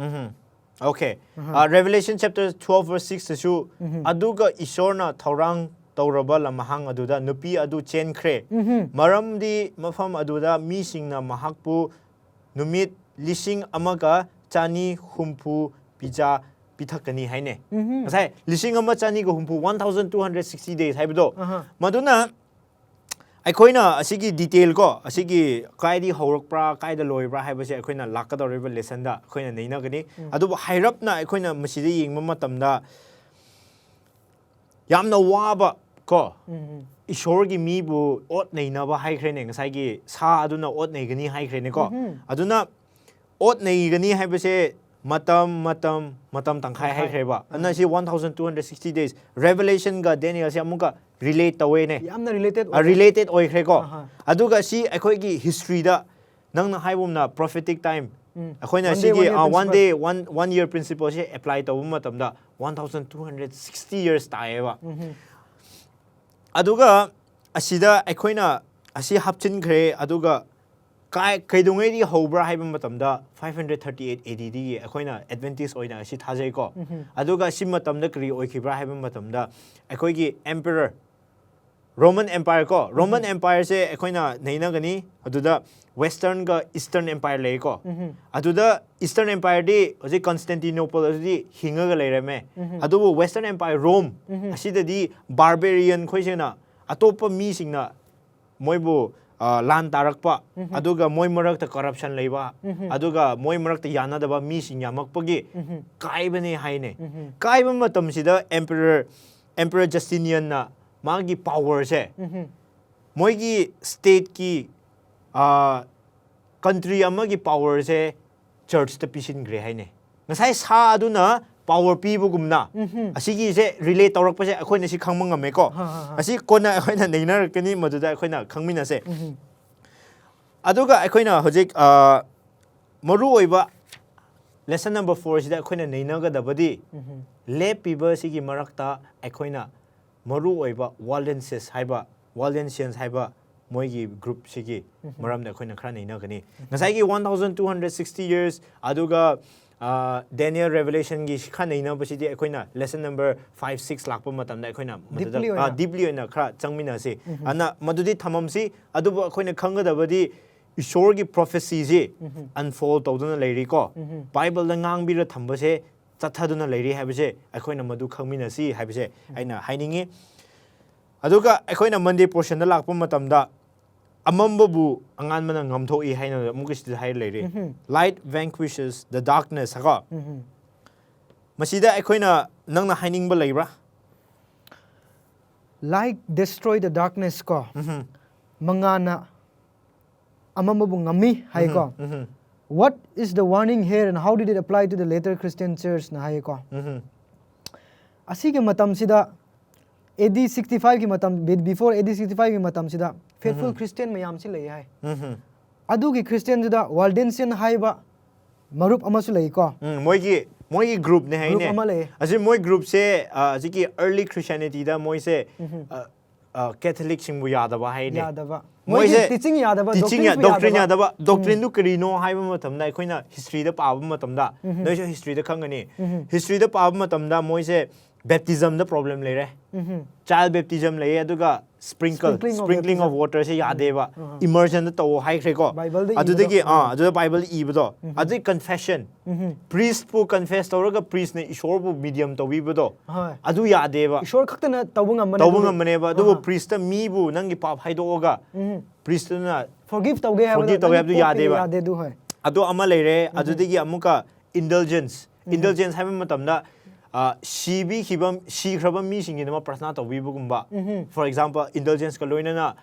Okay. ꯑ, Revelation chapter twelve verse sixꯇꯁꯨ, "ꯑꯗꯨꯒ ꯏꯁꯣꯔꯅ ꯊꯧꯔꯥꯡ ꯇꯧꯔꯕ ꯂꯝꯍꯥꯡ ꯑꯗꯨꯗ ꯅꯨꯄꯤ ꯑꯗꯨ ꯆꯦꯟꯈ꯭ꯔꯦ꯫ ꯃꯔꯝꯗꯤ ꯃꯐꯝ ꯑꯗꯨꯗ ꯃꯤꯁꯤꯡꯅ ꯃꯍꯥꯛꯄꯨ ꯅꯨꯃꯤꯠ ꯂꯤꯁꯤꯡ ꯑꯃꯒ ꯆꯅꯤ ꯍꯨꯝꯐꯨ ꯄꯤꯖꯥ ꯄꯤꯊꯛꯀꯅꯤ" ꯍꯥꯏꯅꯦ꯫ ꯉꯁꯥꯏ ꯂꯤꯁꯤꯡ ꯑꯃ ꯆꯅꯤꯒ ꯍꯨꯝꯐꯨ, one thousand two hundred sixty days ꯍꯥꯏꯕꯗꯣ, ꯃꯗꯨꯅ ꯑꯩꯈꯣꯏꯅ ꯑꯁꯤꯒꯤ detail ꯀꯣ, ꯑꯁꯤꯒꯤ ꯀꯥꯏꯗꯒꯤ ꯍꯧꯔꯛꯄ꯭ꯔꯥ, ꯀꯥꯏꯗ ꯂꯣꯏꯕ꯭ꯔꯥ ꯍꯥꯏꯕꯁꯦ ꯑꯩꯈꯣꯏꯅ ꯂꯥꯛꯀꯗꯧꯔꯤꯕ lessonꯗ ꯑꯩꯈꯣꯏꯅ ꯅꯩꯅꯒꯅꯤ꯫ ꯑꯗꯨꯕꯨ ꯍꯥꯏꯔꯞꯅ ꯑꯩꯈꯣꯏꯅ ꯃꯁꯤꯗ ꯌꯦꯡꯕ ꯃꯇꯝꯗ ꯌꯥꯝꯅ ꯋꯥꯕ ꯀꯣ, ꯏꯁꯣꯔꯒꯤ ꯃꯤꯕꯨ ꯑꯣꯠ ꯅꯩꯅꯕ ꯍꯥꯏꯈ꯭ꯔꯦꯅꯦ, ꯉꯁꯥꯏꯒꯤ ꯁꯥ ꯑꯗꯨꯅ ꯑꯣꯠ ꯅꯩꯒꯅꯤ ꯍꯥꯏꯈ꯭ꯔꯦꯅꯦꯀꯣ꯫ ꯑꯗꯨꯅ ꯑꯣꯠ ꯅꯩꯒꯅꯤ ꯍꯥꯏꯕꯁꯦ ꯃꯇꯝ, ꯃꯇꯝ, ꯃꯇꯝ ꯇꯪꯈꯥꯏ ꯇꯪꯈꯥꯏ꯫ ꯍꯥꯏꯈ꯭ꯔꯦꯕ꯫ ꯑꯗꯨꯅ ꯁꯤ one thousand two hundred sixty days, Revelationꯒ Danielꯁꯦ ꯑꯃꯨꯛꯀ relate ꯇꯧꯋꯦꯅꯦ꯫ ꯌꯥꯝꯅ related ꯑ, ꯑꯣꯏꯔꯦ꯫ Related ꯑꯣꯏꯈ꯭ꯔꯦꯀꯣ꯫ ꯑꯍꯥ꯫ ꯑꯗꯨꯒ ꯁꯤ ꯑꯩꯈꯣꯏꯒꯤ historyꯗ ꯅꯪꯅ ꯍꯥꯏꯕꯒꯨꯝꯅ prophetic time, ꯎꯝ꯫ ꯑꯩꯈꯣꯏꯅ One day, ꯁꯤꯒꯤ, one year ꯑ, one principle꯫ Day, one, one year principleꯁꯦ apply ꯇꯧꯕ ꯃꯇꯝꯗ one thousand two hundred sixty years ꯇꯥꯏꯌꯦꯕ꯫ ꯎꯝ꯫ ꯑꯗꯨꯒ ꯑꯁꯤꯗ ꯑꯩꯈꯣꯏꯅ ꯑꯁꯤ ꯍꯥꯞꯆꯤꯟꯈ꯭ꯔꯦ, ꯑꯗꯨꯒ ꯀꯥꯏ ꯀꯩꯗꯧꯉꯩꯗꯒꯤ ꯍꯧꯕ꯭ꯔꯥ ꯍꯥꯏꯕ ꯃꯇꯝꯗ five hundred thirty eight A D ꯗꯒꯤ ꯑꯩꯈꯣꯏꯅ Adventist ꯑꯣꯏꯅ ꯑꯁꯤ ꯊꯥꯖꯩꯀꯣ꯫ ꯑꯗꯨꯒ ꯑꯁꯤ ꯃꯇꯝꯗ ꯀꯔꯤ ꯑꯣꯏꯈꯤꯕ꯭ꯔꯥ ꯍꯥꯏꯕ ꯃꯇꯝꯗ ꯑꯩꯈꯣꯏꯒꯤ emperor, Roman Empire ꯀꯣ, Roman Empireꯁꯦ ꯑꯩꯈꯣꯏꯅ ꯅꯩꯅꯒꯅꯤ꯫ ꯑꯗꯨꯗ Westernꯒ Eastern Empire ꯂꯩꯀꯣ꯫ ꯑꯗꯨꯗ Eastern Empireꯗꯤ ꯍꯧꯖꯤꯛ Constantinople ꯑꯗꯨꯗꯤ ꯍꯤꯡꯉꯒ ꯂꯩꯔꯝꯃꯦ꯫ ꯑꯗꯨꯕꯨ Western Empire, Rome, ꯑꯁꯤꯗꯗꯤ barbarian ꯈꯣꯏꯁꯤꯅ, ꯑꯇꯣꯞꯄ ꯃꯤꯁꯤꯡꯅ ꯃꯣꯏꯕꯨ, ꯑ, ꯂꯥꯟ ꯇꯥꯔꯛꯄ, ꯑꯗꯨꯒ ꯃꯣꯏ ꯃꯔꯛꯇ corruption ꯂꯩꯕ, ꯑꯗꯨꯒ ꯃꯣꯏ ꯃꯔꯛꯇ ꯌꯥꯅꯗꯕ ꯃꯤꯁꯤꯡ ꯌꯥꯝꯃꯛꯄꯒꯤ ꯀꯥꯏꯕꯅꯦ ꯍꯥꯏꯅꯦ꯫ ꯀꯥꯏꯕ ꯃꯇꯝꯁꯤꯗ emperor, emperor Justinianꯅ ꯃꯥꯒꯤ powerꯁꯦ, ꯃꯣꯏꯒꯤ stateꯀꯤ, ꯑ, country ꯑꯃꯒꯤ powerꯁꯦ churchꯇ ꯄꯤꯁꯤꯟꯈ꯭ꯔꯦ ꯍꯥꯏꯅꯦ꯫ ꯉꯁꯥꯏ ꯁꯥ ꯑꯗꯨꯅ power ꯄꯤꯕꯒꯨꯝꯅ, ꯑꯁꯤꯒꯤꯁꯦ relate ꯇꯧꯔꯛꯄꯁꯦ ꯑꯩꯈꯣꯏꯅ ꯁꯤ ꯈꯪꯕ ꯉꯝꯃꯦꯀꯣ꯫ ꯑꯁꯤ ꯀꯣꯟꯅ ꯑꯩꯈꯣꯏꯅ ꯅꯩꯅꯔꯛꯀꯅꯤ, ꯃꯗꯨꯗ ꯑꯩꯈꯣꯏꯅ ꯈꯪꯃꯤꯟꯅꯁꯦ꯫ ꯑꯗꯨꯒ ꯑꯩꯈꯣꯏꯅ ꯍꯧꯖꯤꯛ, ꯑ, ꯃꯔꯨ ꯑꯣꯏꯕ lesson number fourꯁꯤꯗ ꯑꯩꯈꯣꯏꯅ ꯅꯩꯅꯒꯗꯕꯗꯤ, ꯂꯦꯞꯄꯤꯕꯁꯤꯒꯤ ꯃꯔꯛꯇ ꯑꯩꯈꯣꯏꯅ ꯃꯔꯨ ꯑꯣꯏꯕ Waldenses ꯍꯥꯏꯕ, Waldensians ꯍꯥꯏꯕ ꯃꯣꯏꯒꯤ groupꯁꯤꯒꯤ ꯃꯔꯝꯗ ꯑꯩꯈꯣꯏꯅ ꯈꯔ ꯅꯩꯅꯒꯅꯤ꯫ ꯉꯁꯥꯏꯒꯤ one thousand two hundred sixty years, ꯑꯗꯨꯒ, ꯑ, Daniel, Revelationꯒꯤ ꯈꯔ ꯅꯩꯅꯕꯁꯤꯗꯤ ꯑꯩꯈꯣꯏꯅ lesson number five, six ꯂꯥꯛꯄ ꯃꯇꯝꯗ ꯑꯩꯈꯣꯏꯅ ꯃꯗꯨꯗ, Deeply ꯑ, ꯑꯣꯏꯅ꯫ Deeply ꯑꯣꯏꯅ ꯈꯔ ꯆꯪꯃꯤꯟꯅꯁꯤ꯫ ꯑꯗꯨꯅ ꯃꯗꯨꯗꯤ ꯊꯝꯃꯝꯁꯤ꯫ ꯑꯗꯨꯕꯨ ꯑꯩꯈꯣꯏꯅ ꯈꯪꯒꯗꯕꯗꯤ ꯏꯁꯣꯔꯒꯤ prophecyꯁꯤ unfold ꯇꯧꯗꯨꯅ ꯂꯩꯔꯤꯀꯣ꯫ Bibleꯗ ꯉꯥꯡꯕꯤꯔ ꯊꯝꯕꯁꯦ ꯆꯠꯊꯗꯨꯅ ꯂꯩꯔꯤ ꯍꯥꯏꯕꯁꯦ ꯑꯩꯈꯣꯏꯅ ꯃꯗꯨ ꯈꯪꯃꯤꯟꯅꯁꯤ ꯍꯥꯏꯕꯁꯦ ꯑꯩꯅ ꯍꯥꯏꯅꯤꯡꯉꯤ꯫ ꯑꯗꯨꯒ ꯑꯩꯈꯣꯏꯅ Monday portionꯗ ꯂꯥꯛꯄ ꯃꯇꯝꯗ, "ꯑꯃꯝꯕꯕꯨ ꯑꯉꯥꯟꯕꯅ ꯉꯝꯊꯣꯛꯏ" ꯍꯥꯏꯅ ꯑꯃꯨꯛꯀ ꯁꯤꯗ ꯍꯥꯏꯔ ꯂꯩꯔꯦ꯫ "Light vanquishes the darkness" ꯀꯣ꯫ ꯃꯁꯤꯗ ꯑꯩꯈꯣꯏꯅ, ꯅꯪꯅ ꯍꯥꯏꯅꯤꯡꯕ ꯂꯩꯕ꯭ꯔꯥ? Light destroy the darkness ꯀꯣ꯫ ꯃꯉꯥꯟꯅ ꯑꯃꯝꯕꯕꯨ ꯉꯝꯃꯤ ꯍꯥꯏꯀꯣ꯫ What is the warning here and how did it apply to the later Christian church ꯅ ꯍꯥꯏꯌꯦꯀꯣ꯫ ꯑꯁꯤꯒꯤ ꯃꯇꯝꯁꯤꯗ, A D sixty five ꯀꯤ ꯃꯇꯝ, before A D sixty five ꯀꯤ ꯃꯇꯝꯁꯤꯗ faithful Christian ꯃꯌꯥꯝꯁꯤ ꯂꯩ ꯍꯥꯏ꯫ ꯑꯗꯨꯒꯤ Christian ꯗꯨꯗ Waldensian ꯍꯥꯏꯕ ꯃꯔꯨꯞ ꯑꯃꯁꯨ ꯂꯩꯀꯣ꯫ ꯎꯝ, ꯃꯣꯏꯒꯤ, ꯃꯣꯏꯒꯤ groupꯅꯦ ꯍꯥꯏꯅꯦ꯫ Group ꯑꯃ ꯂꯩ꯫ ꯑꯁꯤ ꯃꯣꯏ groupꯁꯦ, ꯑ, ꯍꯧꯖꯤꯛꯀꯤ early Christianityꯗ ꯃꯣꯏꯁꯦ, ꯑ, ꯑ, Catholicꯁꯤꯡꯕꯨ ꯌꯥꯗꯕ ꯍꯥꯏꯅꯦ꯫ ꯌꯥꯗꯕ꯫ ꯃꯣꯏꯁꯦ ꯇꯤꯆꯤꯡ ꯌꯥꯗꯕ ꯇꯤꯆꯤꯡ doctrines ꯄꯨ ꯗꯣꯛꯇ꯭ꯔꯤꯟ ꯌꯥꯗꯕ. ꯌꯥꯗꯕ ꯗꯣꯛꯇ꯭ꯔꯤꯟꯗꯨ ꯀꯔꯤꯅꯣ ꯍꯥꯏꯕ ꯃꯇꯝꯗ ꯑꯩꯈꯣꯏꯅ ꯍꯤꯁꯇ꯭ꯔꯤꯗ ꯄꯥꯕ ꯃꯇꯝꯗ ꯅꯣꯏꯁꯨ ꯍꯤꯁꯇ꯭ꯔꯤꯗ ꯈꯪꯒꯅꯤ ꯍꯤꯁꯇ꯭ꯔꯤꯗ ꯄꯥꯕ ꯃꯇꯝꯗ ꯃꯣꯏꯁꯦ ꯕꯦꯞꯇꯤꯖꯝꯗ ꯄ꯭ꯔꯣꯕ꯭ꯂꯦꯝ ꯂꯩꯔꯦ ꯎꯝ. ꯆꯥꯏꯜ ꯕꯦꯞꯇꯤꯖꯝ ꯂꯩꯌꯦ ꯑꯗꯨꯒ sprinkle Sprinkling of sprinkling of baptism. waterꯁꯦ ꯌꯥꯗꯦꯕ ꯏꯃꯔꯖꯟꯗ ꯇꯧꯑꯣ ꯍꯥꯏꯈ꯭ꯔꯦꯀꯣ Bibleꯗ ꯑꯗꯨꯗꯒꯤ ꯏꯕꯗꯣ. ꯑꯥ ꯑꯗꯨꯗ ꯕꯥꯏꯕꯜ ꯏꯕꯗꯣ ꯑꯗꯨꯗꯤ confession priestꯄꯨ confess ꯇꯧꯔꯒ priestꯅ ꯏꯁꯣꯔꯕꯨ medium ꯇꯧꯕꯤꯕꯗꯣ ꯍꯣꯏ. ꯑꯗꯨ ꯌꯥꯗꯦꯕ ꯏꯁꯣꯔ ꯈꯛꯇꯅ ꯇꯧꯕ ꯉꯝꯕꯅꯦ ꯇꯧꯕ ꯑꯗꯨꯗꯤ. ꯉꯝꯕꯅꯦꯕ ꯑꯗꯨꯕꯨ ꯑꯍꯥ. priestꯇ ꯃꯤꯕꯨ ꯅꯪꯒꯤ ꯄꯥꯞ ꯍꯥꯏꯗꯣꯛꯑꯒ ꯎꯝ. priestꯇꯨꯅ Forgive ꯇꯧꯒꯦ ꯍꯥꯏꯕꯗꯣ Forgive ꯇꯧꯒꯦ ꯅꯪꯒꯤ ꯍꯥꯏꯕꯗꯨ ꯄꯣꯛꯄꯤꯕ ꯌꯥꯗꯦꯕ. ꯌꯥꯗꯦ ꯑꯗꯨ ꯍꯣꯏ. ꯑꯗꯨ ꯑꯃ ꯂꯩꯔꯦ ꯑꯗꯨꯗꯒꯤ ꯑꯃꯨꯛꯀ indulgence indulgence ꯍꯥꯏꯕ ꯃꯇꯝꯗ ꯑ, ꯁꯤꯕꯤꯈꯤꯕ ꯁꯤꯈ꯭ꯔꯕ ꯃꯤꯁꯤꯡꯒꯤꯗꯃꯛ ꯄ꯭ꯔꯊꯅꯥ ꯇꯧꯕꯤꯕꯒꯨꯝꯕ ꯎꯝ. for example indulgenceꯀ ꯂꯣꯏꯅꯅ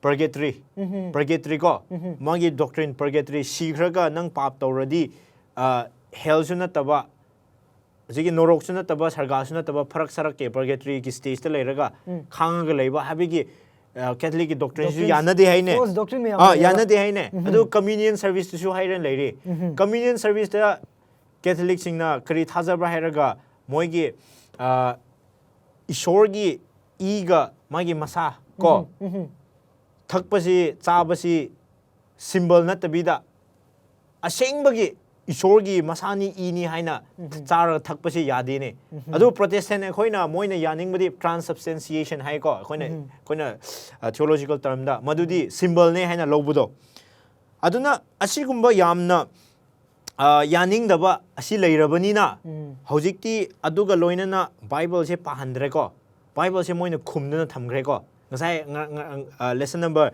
purgatory ꯎꯝ. purgatory ꯀꯣ ꯃꯥꯒꯤ doctrine purgatory ꯁꯤꯈ꯭ꯔꯒ ꯅꯪ ꯄꯥꯞ ꯇꯧꯔꯗꯤ ꯑ, hellꯁꯨ ꯅꯠꯇꯕ ꯍꯧꯖꯤꯛꯀꯤ ꯅꯣꯔꯣꯛꯁꯨ ꯅꯠꯇꯕ ꯁꯔꯒꯥꯁꯨ ꯅꯠꯇꯕ ꯐꯔꯛ ꯁꯔꯛꯀꯤ purgatoryꯒꯤ stageꯇ ꯂꯩꯔꯒ ꯈꯥꯡꯉꯒ ꯂꯩꯕ ꯍꯥꯏꯕꯒꯤ ꯀꯦꯊꯂꯤꯛꯀꯤ doctrineꯁꯨ Doctrines, ꯌꯥꯅꯗꯦ ꯍꯥꯏꯅꯦ false doctrine ꯃꯌꯥꯝ ꯑꯥ ꯂꯩꯌꯦꯕ. ꯌꯥꯅꯗꯦ ꯍꯥꯏꯅꯦ ꯑꯗꯨ communion serviceꯇꯁꯨ ꯍꯥꯏꯔ ꯂꯩꯔꯤ communion serviceꯇ ꯀꯦꯊꯂꯤꯛꯁꯤꯡꯅ ꯀꯔꯤ ꯊꯥꯖꯕ꯭ꯔꯥ ꯍꯥꯏꯔꯒ ꯃꯣꯏꯒꯤ ꯑ, ꯏꯁꯣꯔꯒꯤ ꯏꯒ ꯃꯥꯒꯤ ꯃꯁꯥ ꯀꯣ ꯎꯝ. ꯊꯛꯄꯁꯤ ꯆꯥꯕꯁꯤ symbol ꯅꯠꯇꯕꯤꯗ ꯑꯁꯦꯡꯕꯒꯤ ꯏꯁꯣꯔꯒꯤ ꯃꯁꯥꯅꯤ ꯏꯅꯤ ꯍꯥꯏꯅ ꯆꯥꯔꯒ ꯊꯛꯄꯁꯤ ꯌꯥꯗꯦꯅꯦ ꯑꯗꯨ protestant ꯑꯩꯈꯣꯏꯅ ꯃꯣꯏꯅ ꯌꯥꯅꯤꯡꯕꯗꯤ transubstantiation ꯍꯥꯏꯀꯣ ꯑꯩꯈꯣꯏꯅ ꯑꯩꯈꯣꯏꯅ theological termꯗ ꯃꯗꯨꯗꯤ symbolꯅꯦ ꯍꯥꯏꯅ ꯂꯧꯕꯗꯣ ꯑꯗꯨꯅ ꯑꯁꯤꯒꯨꯝꯕ ꯌꯥꯝꯅ ꯑ, ꯌꯥꯅꯤꯡꯗꯕ ꯑꯁꯤ ꯂꯩꯔꯕꯅꯤꯅ ꯍꯧꯖꯤꯛꯇꯤ ꯑꯗꯨꯒ ꯂꯣꯏꯅꯅ ꯕꯥꯏꯕꯜꯁꯦ ꯄꯥꯍꯟꯗ꯭ꯔꯦꯀꯣ ꯕꯥꯏꯕꯜꯁꯦ ꯃꯣꯏꯅ ꯈꯨꯝꯗꯨꯅ ꯊꯝꯈ꯭ꯔꯦꯀꯣ ꯉꯁꯥꯏ lesson number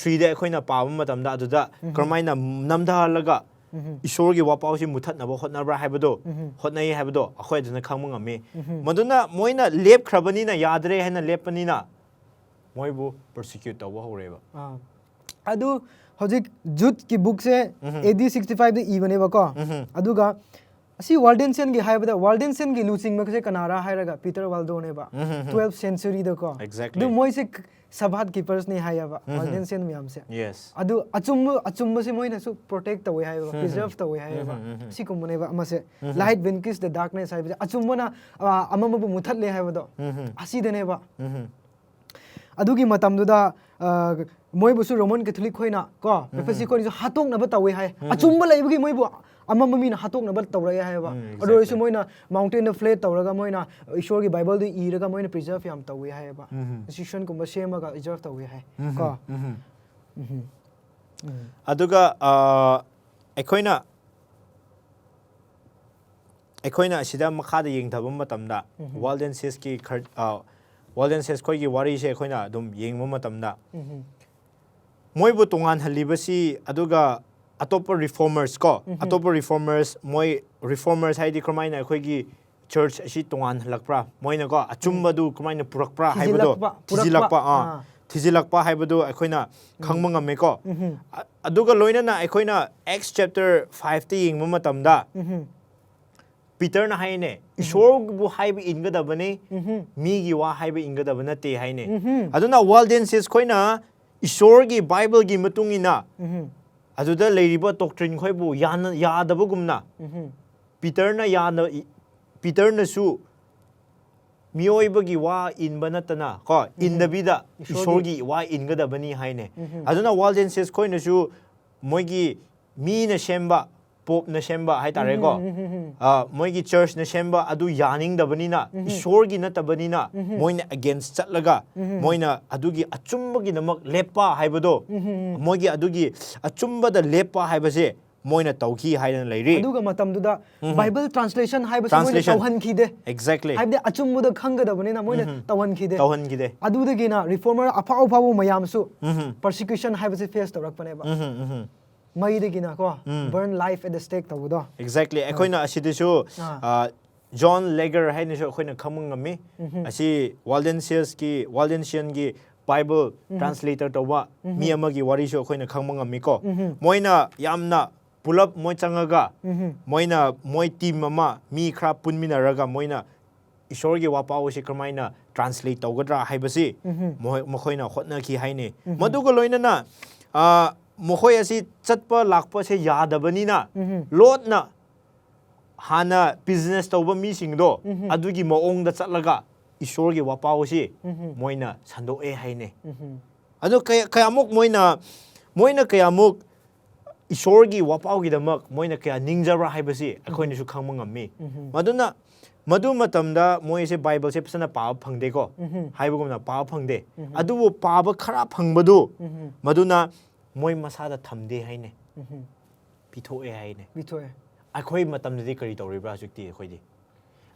threeꯗ ꯑꯩꯈꯣꯏꯅ ꯄꯥꯕ ꯃꯇꯝꯗ ꯑꯗꯨꯗ ꯀꯔꯝꯍꯥꯏꯅ ꯅꯝꯊꯍꯜꯂꯒ ꯏꯁꯣꯔꯒꯤ ꯋꯥꯄꯥꯎꯁꯤ ꯃꯨꯊꯠꯅꯕ ꯍꯣꯠꯅꯕ꯭ꯔꯥ ꯍꯥꯏꯕꯗꯣ ꯍꯣꯠꯅꯩ ꯍꯥꯏꯕꯗꯣ ꯑꯩꯈꯣꯏ ꯑꯗꯨꯅ ꯈꯪꯕ ꯉꯝꯃꯤ ꯃꯗꯨꯅ ꯃꯣꯏꯅ ꯂꯦꯞꯈ꯭ꯔꯕꯅꯤꯅ ꯌꯥꯗ꯭ꯔꯦ ꯍꯥꯏꯅ ꯂꯦꯞꯄꯅꯤꯅ ꯃꯣꯏꯕꯨ persecute ꯇꯧꯕ ꯍꯧꯔꯦꯕ ꯑꯥ. ꯑꯗꯨ ꯍꯧꯖꯤꯛ Judeꯀꯤ bookꯁꯦ AD sixty fiveꯗ ꯏꯕꯅꯦꯕꯀꯣ ꯑꯗꯨꯒ ꯑꯁꯤ Waldensianꯒꯤ ꯍꯥꯏꯕꯗ Waldensianꯒꯤ ꯂꯨꯆꯤꯡꯕꯁꯦ ꯀꯅꯥꯔꯥ ꯍꯥꯏꯔꯒ Peter Waldoꯅꯦꯕ twelfth centuryꯗꯀꯣ Exactly. ꯑꯗꯨ ꯃꯣꯏꯁꯦ Sabbath keepersꯅꯦ ꯍꯥꯏꯌꯦꯕ Waldensian ꯃꯌꯥꯝꯁꯦ Yes. ꯑꯗꯨ ꯑꯆꯨꯝꯕ ꯑꯆꯨꯝꯕꯁꯦ ꯃꯣꯏꯅꯁꯨ protect ꯇꯧꯋꯦ ꯍꯥꯏꯌꯦꯕ preserve ꯇꯧꯋꯦ ꯍꯥꯏꯌꯦꯕ ꯁꯤꯒꯨꯝꯕꯅꯦꯕ ꯑꯃꯁꯦ light vanquish the darkness ꯍꯥꯏꯕꯁꯦ ꯑꯆꯨꯝꯕꯅ ꯑ, ꯑꯃꯃꯕꯨ ꯃꯨꯊꯠꯂꯦ ꯍꯥꯏꯕꯗꯣ ꯑꯁꯤꯗꯅꯦꯕ ꯑꯗꯨꯒꯤ ꯃꯇꯝꯗꯨꯗ ꯑ, ꯃꯣꯏꯕꯨꯁꯨ Roman Catholic ꯈꯣꯏꯅ ꯀꯣ, Papacy ꯈꯣꯏꯅꯁꯨ ꯍꯥꯠꯇꯣꯛꯅꯕ ꯇꯧꯋꯦ ꯍꯥꯏ꯫ ꯑꯆꯨꯝꯕ ꯂꯩꯕꯒꯤ ꯃꯣꯏꯕꯨ ꯑꯃꯝꯕ ꯃꯤꯅ ꯍꯥꯠꯇꯣꯛꯅꯕ ꯇꯧꯔꯛꯑꯦ ꯍꯥꯏꯕ꯫ ꯎꯝ, ꯑꯗꯨ ꯑꯣꯏꯔꯁꯨ exactly. ꯃꯣꯏꯅ mountain ꯗ ꯐ꯭ꯂꯦꯠ ꯇꯧꯔꯒ ꯃꯣꯏꯅ ꯏꯁꯣꯔꯒꯤ Bible ꯗꯨ ꯏꯔꯒ ꯃꯣꯏꯅ preserve ꯌꯥꯝ ꯇꯧꯋꯦ ꯍꯥꯏꯌꯦꯕ꯫ ꯎꯝ. Institution ꯀꯨꯝꯕ ꯁꯦꯝꯃꯒ preserve ꯇꯧꯋꯦ ꯍꯥꯏ꯫ ꯎꯝ. ꯀꯣ? ꯎꯝ. ꯎꯝ. ꯎꯝ. ꯑꯗꯨꯒ ꯑ, ꯑꯩꯈꯣꯏꯅ ꯑꯩꯈꯣꯏꯅ ꯑꯁꯤꯗ ꯃꯈꯥꯗ ꯌꯦꯡꯊꯕ ꯃꯇꯝꯗ ꯎꯝ. Waldensius ꯀꯤ ꯈꯔ ꯑ, Waldensius ꯈꯣꯏꯒꯤ ꯋꯥꯔꯤꯁꯦ ꯑꯩꯈꯣꯏꯅ ꯑꯗꯨꯝ ꯌꯦꯡꯕ ꯃꯇꯝꯗ ꯎꯝ. ꯃꯣꯏꯕꯨ ꯇꯣꯉꯥꯟꯍꯜꯂꯤꯕꯁꯤ ꯑꯗꯨꯒ ꯑꯇꯣꯞꯄ reformers ꯀꯣ, ꯎꯝ. ꯑꯇꯣꯞꯄ reformers, ꯃꯣꯏ reformers ꯍꯥꯏꯗꯤ ꯀꯔꯝꯍꯥꯏꯅ ꯑꯩꯈꯣꯏꯒꯤ church ꯑꯁꯤ ꯇꯣꯉꯥꯟꯍꯜꯂꯛꯄ꯭ꯔꯥ, ꯃꯣꯏꯅꯀꯣ ꯑꯆꯨꯝꯕꯗꯨ ꯀꯃꯥꯏꯅ ꯄꯨꯔꯛꯄ꯭ꯔꯥ ꯍꯥꯏꯕꯗꯣ ꯊꯤꯖꯤꯜꯂꯛꯄ, ꯊꯤꯖꯤꯜꯂꯛꯄ ꯄꯨꯔꯛꯄ, ꯑꯥ, ꯑꯥ. ꯊꯤꯖꯤꯜꯂꯛꯄ ꯍꯥꯏꯕꯗꯨ ꯑꯩꯈꯣꯏꯅ ꯈꯪꯕ ꯉꯝꯃꯦꯀꯣ꯫ ꯎꯝ. ꯑ-, ꯑꯗꯨꯒ ꯂꯣꯏꯅꯅ ꯑꯩꯈꯣꯏꯅ Acts chapter five ꯇ ꯌꯦꯡꯕ ꯃꯇꯝꯗ ꯎꯝ. ꯄꯤꯇꯔꯅ ꯍꯥꯏꯅꯦ, ꯏꯁꯣꯔꯕꯨ ꯍꯥꯏꯕ ꯏꯟꯒꯗꯕꯅꯤ, ꯎꯝ. ꯃꯤꯒꯤ ꯋꯥ ꯍꯥꯏꯕ ꯏꯟꯒꯗꯕ ꯅꯠꯇꯦ ꯍꯥꯏꯅꯦ꯫ ꯎꯝ. ꯑꯗꯨꯅ Waldensius ꯈꯣꯏꯅ ꯏꯁꯣꯔꯒꯤ Bible ꯒꯤ ꯃꯇꯨꯡ ꯏꯟꯅ ꯎꯝ. ꯑꯗꯨꯗ ꯂꯩꯔꯤꯕ doctrine ꯈꯣꯏꯕꯨ ꯌꯥꯅ-, ꯌꯥꯗꯕꯒꯨꯝꯅ ꯎꯝ. ꯄꯤꯇꯔꯅ ꯌꯥꯅ-, ꯄꯤꯇꯔꯅꯁꯨ ꯃꯤꯑꯣꯏꯕꯒꯤ ꯋꯥ ꯏꯟꯕ ꯅꯠꯇꯅ ꯀꯣ, ꯏꯟꯗꯕꯤꯗ ꯏꯁꯣꯔꯒꯤ ꯏꯁꯣꯔꯒꯤ ꯋꯥ ꯏꯟꯒꯗꯕꯅꯤ ꯍꯥꯏꯅꯦ꯫ ꯎꯝ. ꯑꯗꯨꯅ Waldensius ꯈꯣꯏꯅꯁꯨ ꯃꯣꯏꯒꯤ ꯃꯤꯅ ꯁꯦꯝꯕ, ꯄꯣꯞꯅ ꯁꯦꯝꯕ ꯍꯥꯏꯇꯥꯔꯦꯀꯣ, ꯎꯝ, ꯎꯝ, ꯎꯝ, ꯎꯝ. ꯑ, ꯃꯣꯏꯒꯤ church ꯅ ꯁꯦꯝꯕ ꯑꯗꯨ ꯌꯥꯅꯤꯡꯗꯕꯅꯤꯅ, ꯎꯝ. ꯏꯁꯣꯔꯒꯤ ꯅꯠꯇꯕꯅꯤꯅ, ꯎꯝ. ꯃꯣꯏꯅ against ꯆꯠꯂꯒ ꯎꯝ. ꯃꯣꯏꯅ ꯑꯗꯨꯒꯤ ꯑꯆꯨꯝꯕꯒꯤꯗꯃꯛ ꯂꯦꯞꯄ ꯍꯥꯏꯕꯗꯣ, ꯎꯝ, ꯎꯝ, ꯎꯝ. ꯃꯣꯏꯒꯤ ꯑꯗꯨꯒꯤ ꯑꯆꯨꯝꯕꯗ ꯂꯦꯞꯄ ꯍꯥꯏꯕꯁꯦ ꯃꯣꯏꯅ ꯇꯧꯈꯤ ꯍꯥꯏꯗꯅ ꯂꯩꯔꯤ꯫ ꯑꯗꯨꯒ ꯃꯇꯝꯗꯨꯗ ꯎꯝ. Bible translation ꯍꯥꯏꯕꯁꯤ ꯃꯣꯏꯅ Translation. ꯇꯧꯍꯟꯈꯤꯗꯦ꯫ Exactly. ꯍꯥꯏꯕꯗꯤ ꯑꯆꯨꯝꯕꯗ ꯈꯪꯒꯗꯕꯅꯤꯅ ꯃꯣꯏꯅ ꯎꯝ. ꯇꯧꯍꯟꯈꯤꯗꯦ꯫ ꯇꯧꯍꯟꯈꯤꯗꯦ꯫ ꯑꯗꯨꯗꯒꯤꯅ reformer ꯑꯐꯥꯎ ꯑꯐꯥꯎꯕ ꯃꯌꯥꯝꯁꯨ ꯎꯝ. persecution ꯍꯥꯏꯕꯁꯤ face ꯇꯧꯔꯛꯄꯅꯦꯕ꯫ ꯎꯝ, ꯎꯝ. ꯃꯩꯗꯒꯤꯅ ꯀꯣ, ꯎꯝ. burn life at the stake ꯇꯧꯕꯗꯣ꯫ Exactly. ꯑꯩꯈꯣꯏꯅ ꯑꯁꯤꯗꯁꯨ ꯑꯥ. ꯑ, John Lager ꯍꯥꯏꯅꯁꯨ ꯑꯩꯈꯣꯏꯅ ꯈꯪꯕ ꯉꯝꯃꯤ꯫ ꯎꯝ. ꯑꯁꯤ Waldensius ꯀꯤ, Waldensian ꯒꯤ Bible translator ꯇꯧꯕ ꯃꯤ ꯑꯃꯒꯤ ꯋꯥꯔꯤꯁꯨ ꯑꯩꯈꯣꯏꯅ ꯈꯪꯕ ꯉꯝꯃꯤꯀꯣ꯫ ꯎꯝ. ꯃꯣꯏꯅ ꯌꯥꯝꯅ ꯄꯨꯂꯞ ꯃꯣꯏ ꯆꯪꯉꯒ ꯎꯝ. ꯃꯣꯏꯅ ꯃꯣꯏ team ꯑꯃ ꯃꯤ ꯈꯔ ꯄꯨꯟꯃꯤꯟꯅꯔꯒ ꯃꯣꯏꯅ ꯏꯁꯣꯔꯒꯤ ꯋꯥꯄꯥꯎ ꯑꯁꯤ ꯀꯔꯝꯍꯥꯏꯅ translate ꯇꯧꯒꯗ꯭ꯔꯥ ꯍꯥꯏꯕꯁꯤ ꯎꯝ. ꯃꯈꯣꯏ-, ꯃꯈꯣꯏꯅ ꯍꯣꯠꯅꯈꯤ ꯍꯥꯏꯅꯤ꯫ ꯎꯝ. ꯃꯗꯨꯒ ꯂꯣꯏꯅꯅ, ꯑ, ꯃꯈꯣꯏ ꯑꯁꯤ ꯆꯠꯄ ꯂꯥꯛꯄꯁꯦ ꯌꯥꯗꯕꯅꯤꯅ ꯎꯝ. ꯂꯣꯠꯅ ꯍꯥꯟꯅ business ꯇꯧꯕ ꯃꯤꯁꯤꯡꯗꯣ ꯎꯝ. ꯑꯗꯨꯒꯤ ꯃꯑꯣꯡꯗ ꯆꯠꯂꯒ ꯏꯁꯣꯔꯒꯤ ꯋꯥꯄꯥꯎꯁꯤ ꯃꯣꯏꯅ ꯁꯟꯗꯣꯛꯑꯦ ꯍꯥꯏꯅꯦ꯫ ꯎꯝ꯫ ꯑꯗꯣ ꯀꯌꯥ- ꯀꯌꯥꯃꯨꯛ ꯃꯣꯏꯅ ꯃꯣꯏꯅ ꯀꯌꯥꯃꯨꯛ ꯏꯁꯣꯔꯒꯤ ꯋꯥꯄꯥꯎꯒꯤꯗꯃꯛ ꯃꯣꯏꯅ ꯀꯌꯥ ꯅꯤꯡꯖꯕ꯭ꯔꯥ ꯍꯥꯏꯕꯁꯤ ꯑꯩꯈꯣꯏꯅꯁꯨ ꯈꯪꯕ ꯉꯝꯃꯤ꯫ ꯎꯝ꯫ ꯃꯗꯨꯅ ꯃꯗꯨ ꯃꯇꯝꯗ ꯃꯣꯏꯁꯦ ꯕꯥꯏꯕꯜꯁꯦ ꯐꯖꯅ ꯄꯥꯕ ꯐꯪꯗꯦꯀꯣ꯫ ꯎꯝ꯫ ꯍꯥꯏꯕꯒꯨꯝꯅ ꯄꯥꯕ ꯐꯪꯗꯦ꯫ ꯎꯝ꯫ ꯑꯗꯨꯕꯨ ꯄꯥꯕ ꯈꯔ ꯐꯪꯕꯗꯨ ꯎꯝ꯫ ꯃꯗꯨꯅ ꯃꯣꯏ ꯃꯁꯥꯗ ꯊꯝꯗꯦ ꯍꯥꯏꯅꯦ꯫ ꯎꯝ꯫ ꯄꯤꯊꯣꯛꯑꯦ ꯍꯥꯏꯅꯦ꯫ ꯄꯤꯊꯣꯛꯑꯦ꯫ ꯑꯩꯈꯣꯏ ꯃꯇꯝꯗꯗꯤ ꯀꯔꯤ ꯇꯧꯔꯤꯕ꯭ꯔꯥ ꯍꯧꯖꯤꯛꯇꯤ ꯑꯩꯈꯣꯏꯗꯤ?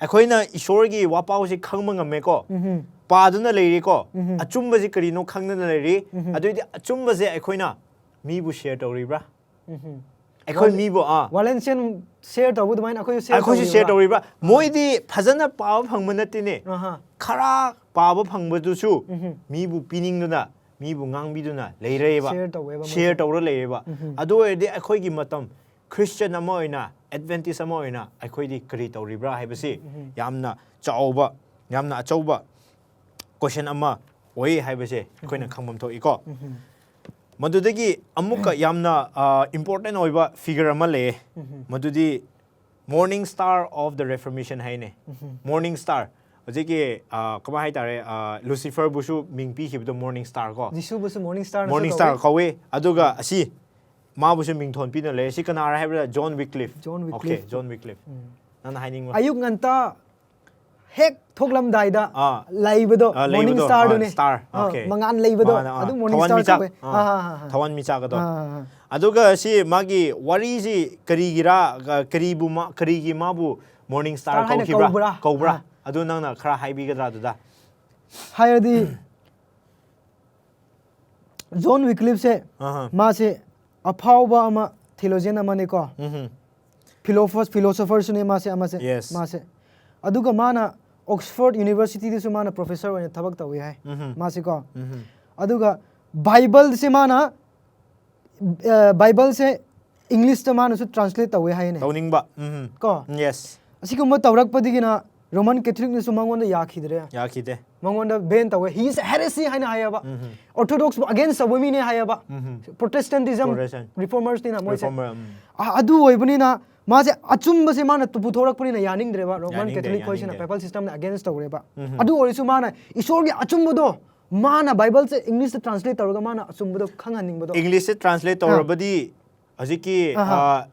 ꯑꯩꯈꯣꯏꯅ ꯏꯁꯣꯔꯒꯤ ꯋꯥꯄꯥꯎꯁꯦ ꯈꯪꯕ ꯉꯝꯃꯦꯀꯣ꯫ ꯎꯝ꯫ ꯄꯥꯗꯨꯅ ꯂꯩꯔꯤꯀꯣ꯫ ꯎꯝ꯫ ꯑꯆꯨꯝꯕꯁꯤ ꯀꯔꯤꯅꯣ ꯈꯪꯗꯅ ꯂꯩꯔꯤ꯫ ꯎꯝ꯫ ꯑꯗꯨꯏꯗꯤ ꯑꯆꯨꯝꯕꯁꯦ ꯑꯩꯈꯣꯏꯅ ꯃꯤꯕꯨ ꯁꯤꯌꯔ ꯇꯧꯔꯤꯕ꯭ꯔꯥ? ꯎꯝ꯫ ꯑꯩꯈꯣꯏ ꯋꯥꯂꯦ- ꯃꯤꯕꯨ ꯑꯥ ꯋꯥꯂꯦꯟꯁꯤꯌꯟ ꯁꯤꯌꯔ ꯇꯧꯕ ꯑꯗꯨꯃꯥꯏꯅ ꯑꯩꯈꯣꯏꯁꯨ ꯁꯤꯌꯔ ꯑꯩꯈꯣꯏꯁꯨ ꯁꯤꯌꯔ ꯇꯧꯔꯤꯕ꯭ꯔꯥ? ꯃꯣꯏꯗꯤ ꯐꯖꯅ ꯄꯥꯕ ꯐꯪꯕ ꯅꯠꯇꯦꯅꯦ꯫ ꯑꯍꯥ꯫ ꯈꯔ ꯄꯥꯕ ꯐꯪꯕꯗꯨꯁꯨ ꯎꯝ꯫ ꯃꯤꯕꯨ ꯄꯤꯅꯤꯡꯗꯨꯅ ꯃꯤꯕꯨ ꯉꯥꯡꯕꯤꯗꯨꯅ ꯂꯩꯔꯦꯕ꯫ ꯁꯤꯌꯔ ꯇꯧꯋꯦꯕ ꯃꯣꯏꯁꯨ꯫ ꯁꯤꯌꯔ ꯇꯧꯔ ꯂꯩꯔꯦꯕ꯫ ꯎꯝ꯫ ꯑꯗꯨ ꯑꯣꯏꯔꯗꯤ ꯑꯩꯈꯣꯏꯒꯤ ꯃꯇꯝ ꯈ꯭ꯔꯤꯁꯇꯤꯌꯟ ꯑꯃ ꯑꯣꯏꯅ ꯑꯦꯗꯚꯦꯟꯇꯤꯁ ꯑꯃ ꯑꯣꯏꯅ ꯑꯩꯈꯣꯏꯗꯤ ꯀꯔꯤ ꯇꯧꯔꯤꯕ꯭ꯔꯥ ꯍꯥꯏꯕꯁꯤ ꯎꯝ꯫ ꯌꯥꯝꯅ ꯆꯥꯎꯕ ꯌꯥꯝꯅ ꯑꯆꯧꯕ ꯀꯣꯏꯁꯟ ꯑꯃ ꯑꯣꯏ ꯍꯥꯏꯕꯁꯦ ꯑꯩꯈꯣꯏꯅ ꯈꯪꯐꯝ ꯊꯣꯛꯏꯀꯣ꯫ ꯎꯝ꯫ ꯃꯗꯨꯗꯒꯤ ꯑꯃꯨꯛꯀ ꯌꯥꯝꯅ ꯏꯝꯄꯣꯔꯇꯦꯟ ꯑꯣꯏꯕ ꯐꯤꯒꯔ ꯑꯃ ꯂꯩꯌꯦ꯫ ꯎꯝ꯫ ꯃꯗꯨꯗꯤ morning star of the reformation ꯍꯥꯏꯅꯦ꯫ ꯎꯝ꯫ Morning star ꯍꯧꯖꯤꯛꯀꯤ ꯑ, ꯀꯃꯥꯏ ꯍꯥꯏꯇꯥꯔꯦ, ꯑ, ꯂꯨꯁꯤꯐꯔꯕꯨꯁꯨ ꯃꯤꯡ ꯄꯤꯈꯤꯕꯗꯣ morning star ꯀꯣ꯫ ꯖꯤꯁꯨꯕꯨꯁꯨ morning star Morning star ꯀꯧꯋꯤ꯫ ꯑꯗꯨꯒ ꯑꯁꯤ ꯃꯥꯕꯨꯁꯨ ꯃꯤꯡꯊꯣꯟ ꯄꯤꯗꯨꯅ ꯂꯩ꯫ ꯁꯤ ꯀꯅꯥꯔ ꯍꯥꯏꯕꯗ John Wycliffe꯫ John Okay, Wycliffe꯫ John Wycliffe꯫ ꯎꯝ꯫ ꯅꯪꯅ ꯍꯥꯏꯅꯤꯡꯕ? ꯑꯌꯨꯛ ꯉꯟꯇꯥ ꯍꯦꯛ ꯊꯣꯛꯂꯝꯗꯥꯏꯗ ꯑꯥ꯫ ꯂꯩꯕꯗꯣ ꯑꯥ, morning ꯂꯩꯕꯗꯣ꯫ star ꯑꯥ, ꯗꯨꯅꯦ꯫ star꯫ ꯑꯥ, Okay꯫ ꯃꯉꯥꯜ ꯂꯩꯕꯗꯣ ꯃꯉꯥꯜ, ꯑꯥ, ꯑꯗꯨ morning ꯊꯋꯥꯟ star ꯃꯤꯆꯥꯛ꯫ ꯀꯧꯋꯦ꯫ ꯑꯥ, ꯑꯥ, ꯑꯥ, ꯑꯥ꯫ ꯊꯋꯥꯟ ꯃꯤꯆꯥꯛ ꯑꯗꯣ꯫ ꯑꯥ, ꯑꯥ, ꯑꯥ꯫ ꯑꯗꯨꯒ ꯁꯤ ꯃꯥꯒꯤ ꯋꯥꯔꯤꯁꯤ ꯀꯔꯤꯒꯤꯔꯥ, ꯀ-, ꯀꯔꯤꯕꯨ ꯃꯥ-, ꯀꯔꯤꯒꯤ ꯃꯥꯕꯨ morning star Star ꯍꯥꯏꯅ ꯀꯧꯈꯤꯕ꯭ꯔꯥ? ꯀꯧꯕ꯭ꯔꯥ? ꯀꯧꯕ꯭ꯔꯥ? ꯑꯥ꯫ ꯑꯗꯨ ꯅꯪꯅ ꯈꯔ ꯍꯥꯏꯕꯤꯒꯗ꯭ꯔꯥ ꯑꯗꯨꯗ? ꯍꯥꯏꯔꯗꯤ John Wycliffe ꯁꯦ ꯑꯍꯥ꯫ ꯃꯥꯁꯦ ꯑꯐꯥꯎꯕ ꯑꯃ theologian ꯑꯃꯅꯤꯀꯣ꯫ ꯎꯝꯍꯨꯝ꯫ Philosopher, philosopher ꯁꯨꯅꯦ ꯃꯥꯁꯦ, ꯑꯃꯁꯦ꯫ Yes꯫ ꯃꯥꯁꯦ꯫ ꯑꯗꯨꯒ ꯃꯥꯅ Oxford University ꯗꯁꯨ ꯃꯥꯅ professor ꯑꯣꯏꯅ ꯊꯕꯛ ꯇꯧꯋꯤ ꯍꯥꯏ꯫ ꯎꯝꯍꯨꯝ꯫ ꯃꯥꯁꯦꯀꯣ꯫ ꯎꯝꯍꯨꯝ꯫ ꯑꯗꯨꯒ Bible ꯁꯦ ꯃꯥꯅ, ꯑ, Bible ꯁꯦ English ꯇ ꯃꯥꯅꯁꯨ translate ꯇꯧꯋꯦ ꯍꯥꯏꯅꯦ꯫ ꯇꯧꯅꯤꯡꯕ꯫ ꯎꯝꯍꯨꯝ꯫ ꯀꯣ꯫ Yes꯫ ꯑꯁꯤꯒꯨꯝꯕ ꯇꯧꯔꯛꯄꯗꯒꯤꯅ Roman Catholic ꯅꯁꯨ ꯃꯉꯣꯟꯗ ꯌꯥꯈꯤꯗ꯭ꯔꯦ꯫ ꯌꯥꯈꯤꯗꯦ꯫ ꯃꯉꯣꯟꯗ ban ꯇꯧꯋꯦ꯫ He is heresy ꯍꯥꯏꯅ ꯍꯥꯏꯌꯦꯕ꯫ ꯎꯝꯍꯨꯝ꯫ Orthodox ꯕꯨ against ꯇꯧꯕ ꯃꯤꯅꯦ ꯍꯥꯏꯌꯦꯕ꯫ ꯎꯝꯍꯨꯝ꯫ Protestantism, Protestant꯫ reformers ꯅꯤꯅ ꯃꯣꯏꯁꯦ꯫ Reformer, ꯎꯝ꯫ ꯑ-, ꯑꯗꯨ ꯑꯣꯏꯕꯅꯤꯅ ꯃꯥꯁꯦ ꯑꯆꯨꯝꯕꯁꯦ ꯃꯥꯅ ꯇꯨ- ꯄꯨꯊꯣꯔꯛꯄꯅꯤꯅ ꯌꯥꯅꯤꯡꯗ꯭ꯔꯦꯕ ꯔꯣꯃꯟ ꯌꯥꯅꯤꯡꯗꯦ, ꯀꯦꯊꯣꯂꯤꯛ ꯈꯣꯏꯁꯤꯅ ꯌꯥꯅꯤꯡꯗꯦ꯫ ꯄꯦꯄꯜ ꯁꯤꯁꯇꯝꯅ ꯑꯦꯒꯦꯟꯁ ꯇꯧꯔꯦꯕ꯫ ꯎꯝ꯫ ꯑꯗꯨ ꯑꯣꯏꯔꯁꯨ ꯃꯥꯅ ꯏꯁꯣꯔꯒꯤ ꯑꯆꯨꯝꯕꯗꯣ ꯃꯥꯅ ꯕꯥꯏꯕꯜꯁꯦ ꯏꯪꯂꯤꯁꯇ ꯇ꯭ꯔꯥꯟꯁꯂꯦꯠ ꯇꯧꯔꯒ ꯃꯥꯅ ꯑꯆꯨꯝꯕꯗꯣ ꯈꯪꯍꯟꯅꯤꯡꯕꯗꯣ꯫ ꯏꯪꯂꯤꯁꯇ ꯇ꯭ꯔꯥꯟꯁꯂꯦꯠ ꯇꯧꯔꯕꯗꯤ ꯍꯧꯖꯤꯛꯀꯤ ꯑꯍꯥ꯫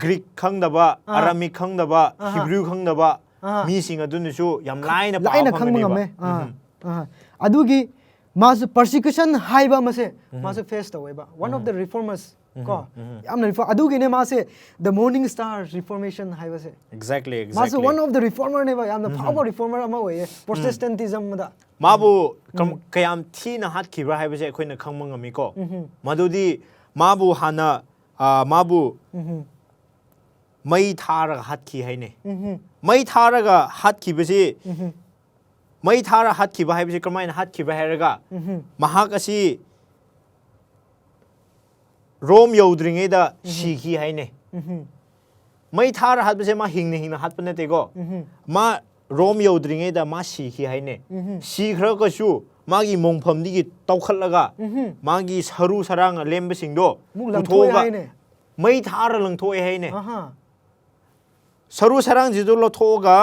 ꯒ꯭ꯔꯤꯛ ꯈꯪꯗꯕ, ꯑꯍꯥ꯫ ꯑꯔꯥꯃꯤꯛ ꯈꯪꯗꯕ, ꯑꯍꯥ꯫ ꯍꯤꯕ꯭ꯔꯨ ꯈꯪꯗꯕ ꯑꯍꯥ꯫ ꯃꯤꯁꯤꯡ ꯑꯗꯨꯅꯁꯨ ꯌꯥꯝ ꯂꯥꯏꯅ ꯄꯥꯕ ꯂꯥꯏꯅ ꯈꯪꯕ ꯐꯪꯒꯅꯦꯕ꯫ ꯉꯝꯃꯦ꯫ ꯑꯥ, ꯎꯝ꯫ ꯑꯥ꯫ ꯑꯗꯨꯒꯤ ꯃꯥꯁꯨ ꯄꯔꯁꯤꯀ꯭ꯌꯨꯁꯟ ꯍꯥꯏꯕ ꯑꯃꯁꯦ ꯃꯥꯁꯨ ꯐꯦꯁ ꯇꯧꯋꯦꯕ꯫ One of the reformers ꯀꯣ ꯎꯝ꯫ ꯌꯥꯝꯅ reform ꯑꯗꯨꯒꯤꯅꯦ ꯃꯥꯁꯦ the morning star reformation ꯍꯥꯏꯕꯁꯦ꯫ Exactly, ꯃꯥꯁꯨ exactly. One of the reformer ꯅꯦꯕ, ꯌꯥꯝꯅ ꯐꯥꯎꯕ reformer ꯑꯃ ꯑꯣꯏꯌꯦ Protestantism ꯗ꯫ ꯃꯥꯕꯨ ꯀꯝ- ꯀꯌꯥꯝ ꯊꯤꯅ ꯍꯥꯠꯈꯤꯕ꯭ꯔꯥ ꯍꯥꯏꯕꯁꯦ ꯑꯩꯈꯣꯏꯅ ꯈꯪꯕ ꯉꯝꯃꯤꯀꯣ꯫ ꯃꯗꯨꯗꯤ ꯃꯥꯕꯨ ꯍꯥꯟꯅ ꯑ, ꯃꯥꯕꯨ ꯎꯝ꯫ ꯃꯩ ꯊꯥꯔꯒ ꯍꯥꯠꯈꯤ ꯍꯥꯏꯅꯦ꯫ ꯎꯝ꯫ ꯃꯩ ꯊꯥꯔꯒ ꯍꯥꯠꯈꯤꯕꯁꯤ ꯎꯝ꯫ ꯃꯩ ꯊꯥꯔ ꯍꯥꯠꯈꯤꯕ ꯍꯥꯏꯕꯁꯤ ꯀꯔꯝꯍꯥꯏꯅ ꯍꯥꯠꯈꯤꯕ ꯍꯥꯏꯔꯒ ꯎꯝ꯫ ꯃꯍꯥꯛ ꯑꯁꯤ ꯔꯣꯝ ꯌꯧꯗ꯭ꯔꯤꯉꯩꯗ ꯁꯤꯈꯤ ꯍꯥꯏꯅꯦ꯫ ꯎꯝ꯫ ꯃꯩ ꯊꯥꯔ ꯍꯥꯠꯄꯁꯦ ꯃꯥ ꯍꯤꯡꯅ ꯍꯤꯡꯅ ꯍꯥꯠꯄ ꯅꯠꯇꯦꯀꯣ꯫ ꯎꯝ꯫ ꯃꯥ ꯔꯣꯝ ꯌꯧꯗ꯭ꯔꯤꯉꯩꯗ ꯃꯥ ꯁꯤꯈꯤ ꯍꯥꯏꯅꯦ꯫ ꯎꯝ꯫ ꯁꯤꯈ꯭ꯔꯒꯁꯨ ꯃꯥꯒꯤ ꯃꯣꯡꯐꯝꯗꯒꯤ ꯇꯧꯈꯠꯂꯒ ꯎꯝ꯫ ꯃꯥꯒꯤ ꯁꯔꯨ ꯁꯔꯥꯡ ꯑꯂꯦꯝꯕꯁꯤꯡꯗꯣ ꯑꯃꯨꯛ ꯂꯪꯊꯣꯛꯑꯦ ꯄꯨꯊꯣꯛꯑꯒ ꯍꯥꯏꯅꯦ꯫ ꯃꯩ ꯊꯥꯔ ꯂꯪꯊꯣꯛꯑꯦ ꯍꯥꯏꯅꯦ꯫ ꯑꯍꯥ꯫ ꯁꯔꯨ ꯁꯔꯥꯡꯁꯤꯗꯣ ꯂꯧꯊꯣꯛꯑꯒ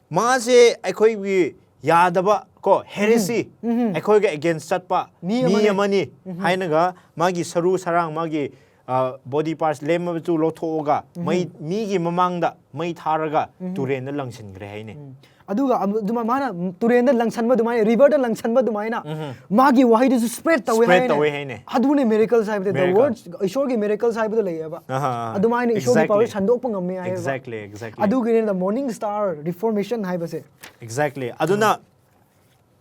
ꯃꯥꯁꯦ ꯑꯩꯈꯣꯏꯒꯤ ꯌꯥꯗꯕ ꯀꯣ heresy ꯎꯝ꯫ ꯑꯩꯈꯣꯏꯒ against ꯆꯠꯄ ꯃꯤ ꯃꯤ ꯑꯃꯅꯤ꯫ ꯑꯃꯅꯤ ꯎꯝ꯫ ꯍꯥꯏꯅꯒ ꯃꯥꯒꯤ ꯁꯔꯨ ꯁꯔꯥꯡ ꯃꯥꯒꯤ body parts ꯂꯦꯝꯃꯕꯁꯨ ꯂꯧꯊꯣꯛꯑꯒ ꯃꯩ ꯃꯤꯒꯤ ꯃꯃꯥꯡꯗ ꯃꯩ ꯊꯥꯔꯒ ꯇꯨꯔꯦꯟꯗ ꯂꯪꯁꯤꯟꯈ꯭ꯔꯦ ꯍꯥꯏꯅꯦ꯫ ꯑꯗꯨꯒ ꯑꯃ- ꯑꯗꯨꯃ ꯃꯥꯅ ꯇꯨꯔꯦꯟꯗ ꯂꯪꯁꯟꯕ ꯑꯗꯨꯃꯥꯏꯅ river ꯗ ꯂꯪꯁꯟꯕ ꯑꯗꯨꯃꯥꯏꯅ ꯎꯝ꯫ ꯃꯥꯒꯤ ꯋꯥꯍꯩꯗꯨꯁꯨ spread ꯇꯧꯋꯦ Spread ꯍꯥꯏꯅꯦ꯫ ꯇꯧꯋꯦ ꯍꯥꯏꯅꯦ꯫ ꯑꯗꯨꯅꯦ miracles ꯍꯥꯏꯕꯗꯤ the Miracle. word ꯏꯁꯣꯔꯒꯤ miracles ꯍꯥꯏꯕꯗꯣ ꯂꯩꯌꯦꯕ꯫ ꯑꯍꯥ, ꯑꯍꯥ. ꯑꯗꯨꯃꯥꯏꯅ ꯏꯁꯣꯔꯒꯤ Exactly. power ꯁꯟꯗꯣꯛꯄ ꯉꯝꯃꯦ ꯍꯥꯏꯕ꯫ Exactly, exactly. ꯑꯗꯨꯒꯤꯅꯦ the morning star reformation ꯍꯥꯏꯕꯁꯦ꯫ Exactly. ꯑꯗꯨꯅ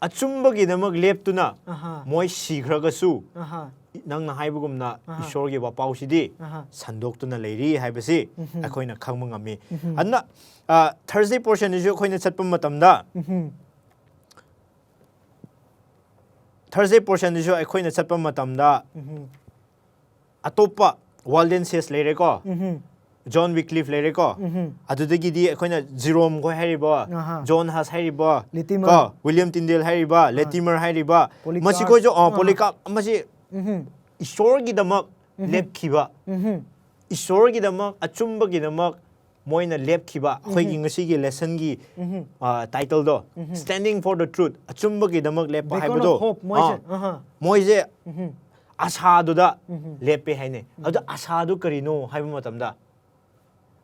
ꯑꯆꯨꯝꯕꯒꯤꯗꯃꯛ ꯂꯦꯞꯇꯨꯅ ꯑꯍꯥ꯫ ꯃꯣꯏ ꯁꯤꯈ꯭ꯔꯒꯁꯨ ꯑꯍꯥ꯫ ꯅꯪꯅ ꯍꯥꯏꯕꯒꯨꯝꯅ ꯑꯍꯥ꯫ ꯏꯁꯣꯔꯒꯤ ꯋꯥꯄꯥꯎꯁꯤꯗꯤ ꯑꯍꯥ꯫ ꯁꯟꯗꯣꯛꯇꯨꯅ ꯂꯩꯔꯤ ꯍꯥꯏꯕꯁꯤ ꯑꯩꯈꯣꯏꯅ ꯈꯪꯕ ꯉꯝꯃꯤ꯫ ꯑꯗꯨꯅ Thursday portion ꯗꯁꯨ ꯑꯩꯈꯣꯏꯅ ꯆꯠꯄ ꯃꯇꯝꯗ ꯎꯝ꯫ Thursday portion ꯗꯁꯨ ꯑꯩꯈꯣꯏꯅ ꯆꯠꯄ ꯃꯇꯝꯗ ꯎꯝ꯫ ꯑꯇꯣꯞꯄ Waldenses ꯂꯩꯔꯦꯀꯣ, ꯎꯝ꯫ John Wycliffe ꯂꯩꯔꯦꯀꯣ, ꯎꯝ꯫ ꯑꯗꯨꯗꯒꯤꯗꯤ ꯑꯩꯈꯣꯏꯅ Jerome ꯈꯣꯏ ꯍꯥꯏꯔꯤꯕ, ꯑꯍꯥ꯫ John Huss ꯍꯥꯏꯔꯤꯕ, Latimer. ꯀꯣ, William Tyndale ꯍꯥꯏꯔꯤꯕ, Latimer ꯍꯥꯏꯔꯤꯕ, Polycarp. ꯃꯁꯤꯈꯣꯏꯁꯨ ꯑ, ꯑꯍꯥ꯫ Polycarp ꯃꯁꯤ ꯎꯝ꯫ ꯏꯁꯣꯔꯒꯤꯗꯃꯛ ꯂꯦꯞꯈꯤꯕ ꯎꯝ꯫ ꯏꯁꯣꯔꯒꯤꯗꯃꯛ, ꯑꯆꯨꯝꯕꯒꯤꯗꯃꯛ ꯃꯣꯏꯅ ꯂꯦꯞꯈꯤꯕ, ꯑꯩꯈꯣꯏꯒꯤ ꯉꯁꯤꯒꯤ lessonꯒꯤ ꯎꯝ. ꯇꯥꯏꯇꯜꯗꯣ, Standing for the Truth, ꯑꯆꯨꯝꯕꯒꯤꯗꯃꯛ ꯂꯦꯞꯄ Beacon ꯍꯥꯏꯕꯗꯣ, of hope, ꯃꯣꯏꯁꯦ. ꯑꯥ, ꯑꯍꯥ. ꯃꯣꯏꯁꯦ ꯎꯝ. ꯑꯁꯥꯗꯨꯗ ꯎꯝ. ꯂꯦꯞꯄꯦ ꯍꯥꯏꯅꯦ꯫ ꯑꯗꯨ ꯑꯁꯥꯗꯨ ꯀꯔꯤꯅꯣ ꯍꯥꯏꯕ ꯃꯇꯝꯗ,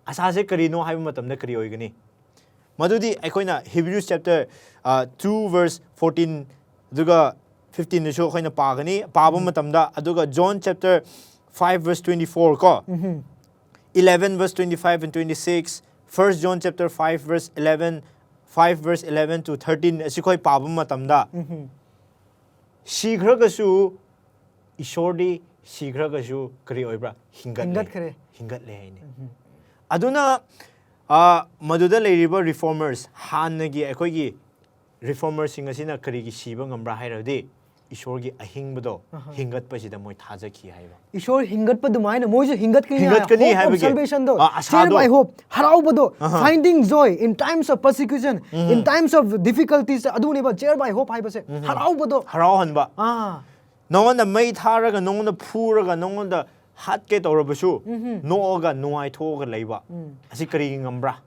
ꯑꯁꯥꯁꯦ ꯀꯔꯤꯅꯣ ꯍꯥꯏꯕ ꯃꯇꯝꯗ ꯀꯔꯤ ꯑꯣꯏꯒꯅꯤ? ꯃꯗꯨꯗꯤ ꯑꯩꯈꯣꯏꯅ Hebrews chapter two verse fourteen ꯑꯗꯨꯒ fifteenꯗꯁꯨ ꯑꯩꯈꯣꯏꯅ ꯄꯥꯒꯅꯤ, ꯄꯥꯕ ꯃꯇꯝꯗ, ꯑꯗꯨꯒ John chapter five verse twenty-four ꯀꯣ, ꯎꯝ. eleven verse twenty-five and twenty-six, First John chapter five verse eleven, five verse eleven to thirteen ꯑꯁꯤ ꯑꯩꯈꯣꯏ ꯄꯥꯕ ꯃꯇꯝꯗ, ꯎꯝ. ꯁꯤꯈ꯭ꯔꯒꯁꯨ, ꯏꯁꯣꯔꯗꯤ ꯁꯤꯈ꯭ꯔꯒꯁꯨ ꯀꯔꯤ ꯑꯣꯏꯕ꯭ꯔꯥ? ꯍꯤꯡꯒꯠꯂꯦ꯫ ꯍꯤꯡꯒꯠꯈ꯭ꯔꯦ꯫ ꯍꯤꯡꯒꯠꯂꯦ ꯍꯥꯏꯅꯦ꯫ ꯎꯝ. ꯑꯗꯨꯅ, ꯑ, ꯃꯗꯨꯗ ꯂꯩꯔꯤꯕ reformers, ꯍꯥꯟꯅꯒꯤ ꯑꯩꯈꯣꯏꯒꯤ reformerꯁꯤꯡ ꯑꯁꯤꯅ ꯀꯔꯤꯒꯤ ꯁꯤꯕ ꯉꯝꯕ꯭ꯔꯥ ꯍꯥꯏꯔꯗꯤ, ꯏꯁꯣꯔꯒꯤ ꯑꯍꯤꯡꯕꯗꯣ ꯑꯍꯥ. ꯍꯤꯡꯒꯠꯄꯁꯤꯗ ꯃꯣꯏ ꯊꯥꯖꯈꯤ ꯍꯥꯏꯕ꯫ ꯏꯁꯣꯔ ꯍꯤꯡꯒꯠꯄ ꯑꯗꯨꯃꯥꯏꯅ ꯃꯣꯏꯁꯨ ꯍꯤꯡꯒꯠꯀꯅꯤ ꯍꯥꯏ, ꯍꯤꯡꯒꯠꯀꯅꯤ hope of ꯍꯥꯏꯕꯒꯤ, salvationꯗꯣ, ꯑ, ꯑꯁꯥꯗꯣ. Cheer by hope, ꯍꯔꯥꯎꯕꯗꯣ, ꯑꯍꯥ. Finding joy in times of persecution, in um. times of difficulties, ꯑꯗꯨꯅꯦꯕ cheer by hope ꯍꯥꯏꯕꯁꯦ, ꯎꯝ. ꯍꯔꯥꯎꯕꯗꯣ. ꯍꯔꯥꯎꯍꯟꯕ꯫ ꯑꯥ, ꯅꯉꯣꯟꯗ ꯃꯩ ꯊꯥꯔꯒ, ꯅꯉꯣꯟꯗ ꯐꯨꯔꯒ, ꯅꯉꯣꯟꯗ ꯍꯥꯠꯀꯦ ꯇꯧꯔꯕꯁꯨ, ꯎꯝ. ꯅꯣꯛꯑꯒ, ꯅꯨꯡꯉꯥꯏꯊꯣꯛꯑꯒ ꯂꯩꯕ꯫ ꯎꯝ. ꯑꯁꯤ ꯀꯔꯤꯒꯤ ꯉꯝꯕ꯭ꯔꯥ?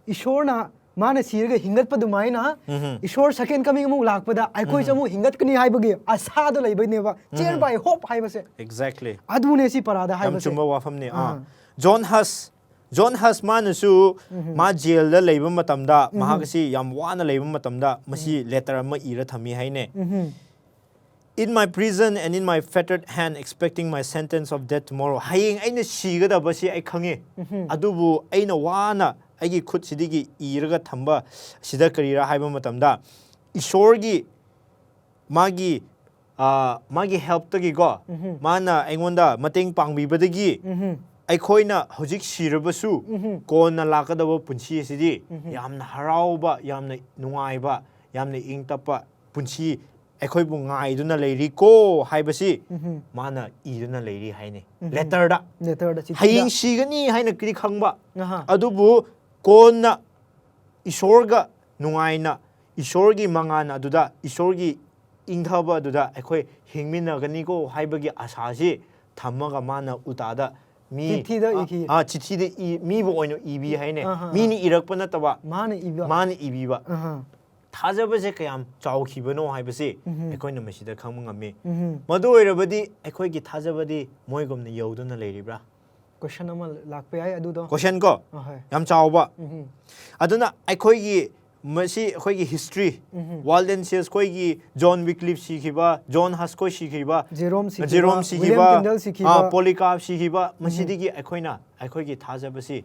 ꯏꯁꯣꯔꯅ ꯃꯥꯅ ꯁꯤꯔꯒ ꯍꯤꯡꯒꯠꯄ ꯑꯗꯨꯃꯥꯏꯅ, ꯎꯝ. ꯏꯁꯣꯔ second coming ꯑꯃꯨꯛ ꯂꯥꯛꯄꯗ ꯑꯩꯈꯣꯏꯁꯨ ꯑꯃꯨꯛ ꯍꯤꯡꯒꯠꯀꯅꯤ ꯍꯥꯏꯕꯒꯤ ꯑꯁꯥꯗꯣ ꯂꯩꯕꯩꯅꯦꯕ, cheer by hope ꯍꯥꯏꯕꯁꯦ. Exactly. ꯑꯗꯨꯅꯦ ꯁꯤ ꯄꯔꯥꯗ ꯌꯥꯝ ꯍꯥꯏꯕꯁꯦ. ꯆꯨꯝꯕ ꯋꯥꯐꯝꯅꯤ꯫ ꯑꯥ. ꯑꯥ. John Huss, John Huss ꯃꯥꯅꯁꯨ, ꯎꯝ. ꯃꯥ jailꯗ ꯂꯩꯕ ꯃꯇꯝꯗ, ꯎꯝ. ꯃꯍꯥꯛ ꯑꯁꯤ ꯌꯥꯝ ꯋꯥꯅ ꯂꯩꯕ ꯃꯇꯝꯗ, ꯃꯁꯤ letter ꯑꯃ ꯏꯔ ꯊꯝꯃꯤ ꯍꯥꯏꯅꯦ꯫ ꯎꯝ. "In my prison and in my fettered hand, expecting my sentence of death tomorrow." ꯍꯌꯦꯡ ꯑꯩꯅ ꯁꯤꯒꯗꯕꯁꯤ ꯑꯩ ꯈꯪꯉꯤ꯫ ꯎꯝ. ꯑꯗꯨꯕꯨ ꯑꯩꯅ ꯋꯥꯅ ꯑꯩꯒꯤ ꯈꯨꯠꯁꯤꯗꯒꯤ ꯏꯔꯒ ꯊꯝꯕ ꯁꯤꯗ ꯀꯔꯤꯔꯥ ꯍꯥꯏꯕ ꯃꯇꯝꯗ, ꯏꯁꯣꯔꯒꯤ, ꯃꯥꯒꯤ, ꯑ, ꯃꯥꯒꯤ helpꯇꯒꯤꯀꯣ, ꯎꯝ. ꯃꯥꯅ ꯑꯩꯉꯣꯟꯗ ꯃꯇꯦꯡ ꯄꯥꯡꯕꯤꯕꯗꯒꯤ, ꯎꯝ. ꯑꯩꯈꯣꯏꯅ ꯍꯧꯖꯤꯛ ꯁꯤꯔꯕꯁꯨ, ꯎꯝ. ꯀꯣꯟꯅ ꯂꯥꯛꯀꯗꯕ ꯄꯨꯟꯁꯤ ꯑꯁꯤꯗꯤ ꯎꯝ. ꯌꯥꯝꯅ ꯍꯔꯥꯎꯕ, ꯌꯥꯝꯅ ꯅꯨꯡꯉꯥꯏꯕ, ꯌꯥꯝꯅ ꯏꯪ ꯇꯞꯄ ꯄꯨꯟꯁꯤ ꯑꯩꯈꯣꯏꯕꯨ ꯉꯥꯏꯗꯨꯅ ꯂꯩꯔꯤꯀꯣ ꯍꯥꯏꯕꯁꯤ ꯎꯝ. ꯃꯥꯅ ꯏꯗꯨꯅ ꯂꯩꯔꯤ ꯍꯥꯏꯅꯦ, ꯎꯝ. letterꯗ꯫ Letterꯗ, ꯆꯤꯊꯤꯗ. ꯍꯌꯦꯡ ꯁꯤꯒꯅꯤ ꯍꯥꯏꯅ ꯀꯔꯤ ꯈꯪꯕ? ꯑꯍꯥ. ꯑꯗꯨꯕꯨ ꯀꯣꯟꯅ ꯏꯁꯣꯔꯒ ꯅꯨꯡꯉꯥꯏꯅ, ꯏꯁꯣꯔꯒꯤ ꯃꯉꯥꯜ ꯑꯗꯨꯗ, ꯏꯁꯣꯔꯒꯤ ꯏꯪꯊꯕ ꯑꯗꯨꯗ ꯑꯩꯈꯣꯏ ꯍꯤꯡꯃꯤꯟꯅꯒꯅꯤꯀꯣ ꯍꯥꯏꯕꯒꯤ ꯑꯁꯥꯁꯤ ꯊꯝꯃꯒ ꯃꯥꯅ ꯎꯇꯥꯗ ꯃꯤ ꯆꯤꯊꯤꯗ ꯑ- ꯏꯈꯤ꯫ ꯑ, ꯆꯤꯊꯤꯗ ꯏ- ꯃꯤꯕꯨ ꯑꯣꯏꯅ ꯏꯕꯤ ꯍꯥꯏꯅꯦ꯫ ꯑꯍꯥ, ꯃꯤꯅ ꯏꯔꯛꯄ ꯅꯠꯇꯕ, ꯃꯥꯅ ꯏꯕ꯫ ꯃꯥꯅ ꯏꯕꯤꯕ꯫ ꯑꯍꯥ, ꯊꯥꯖꯕꯁꯦ ꯀꯌꯥꯝ ꯆꯥꯎꯈꯤꯕꯅꯣ ꯍꯥꯏꯕꯁꯤ ꯎꯝꯍꯨꯝ꯫ ꯑꯩꯈꯣꯏꯅ ꯃꯁꯤꯗ ꯈꯪꯕ ꯉꯝꯃꯤ꯫ ꯎꯝꯍꯨꯝ꯫ ꯃꯗꯨ ꯑꯣꯏꯔꯕꯗꯤ ꯑꯩꯈꯣꯏꯒꯤ ꯊꯥꯖꯕꯗꯤ ꯃꯣꯏꯒꯨꯝꯅ ꯌꯧꯗꯨꯅ ꯂꯩꯔꯤꯕ꯭ꯔꯥ? ꯀꯣꯏꯁꯟ ꯑꯃ ꯂꯥꯛꯄ ꯌꯥꯏ ꯑꯗꯨꯗꯣ꯫ ꯀꯣꯏꯁꯟ ꯀꯣ, ꯑꯍꯣꯏ꯫ ꯌꯥꯝ ꯆꯥꯎꯕ꯫ ꯎꯝꯍꯨꯝ꯫ ꯑꯗꯨꯅ ꯑꯩꯈꯣꯏꯒꯤ ꯃꯁꯤ ꯑꯩꯈꯣꯏꯒꯤ ꯍꯤꯁꯇ꯭ꯔꯤ, ꯎꯝꯍꯨꯝ꯫ ꯋꯥꯜꯗꯦꯟꯁꯤꯌꯁ ꯑꯩꯈꯣꯏꯒꯤ ꯖꯣꯟ ꯋꯤꯛꯂꯤꯞ ꯁꯤꯈꯤꯕ, ꯖꯣꯟ ꯍꯁꯀꯣꯏ ꯁꯤꯈꯤꯕ, ꯖꯦꯔꯣꯝ ꯁꯤꯈꯤꯕ, ꯖꯦꯔꯣꯝ ꯋꯤꯂꯤꯌꯝ ꯁꯤꯈꯤꯕ, ꯇꯤꯟꯗꯜ ꯁꯤꯈꯤꯕ꯫ ꯑ, ꯄꯣꯂꯤꯀꯥꯞ ꯁꯤꯈꯤꯕ, ꯃꯁꯤꯗꯒꯤ ꯑꯩꯈꯣꯏꯅ ꯑꯩꯈꯣꯏꯒꯤ ꯊꯥꯖꯕꯁꯤ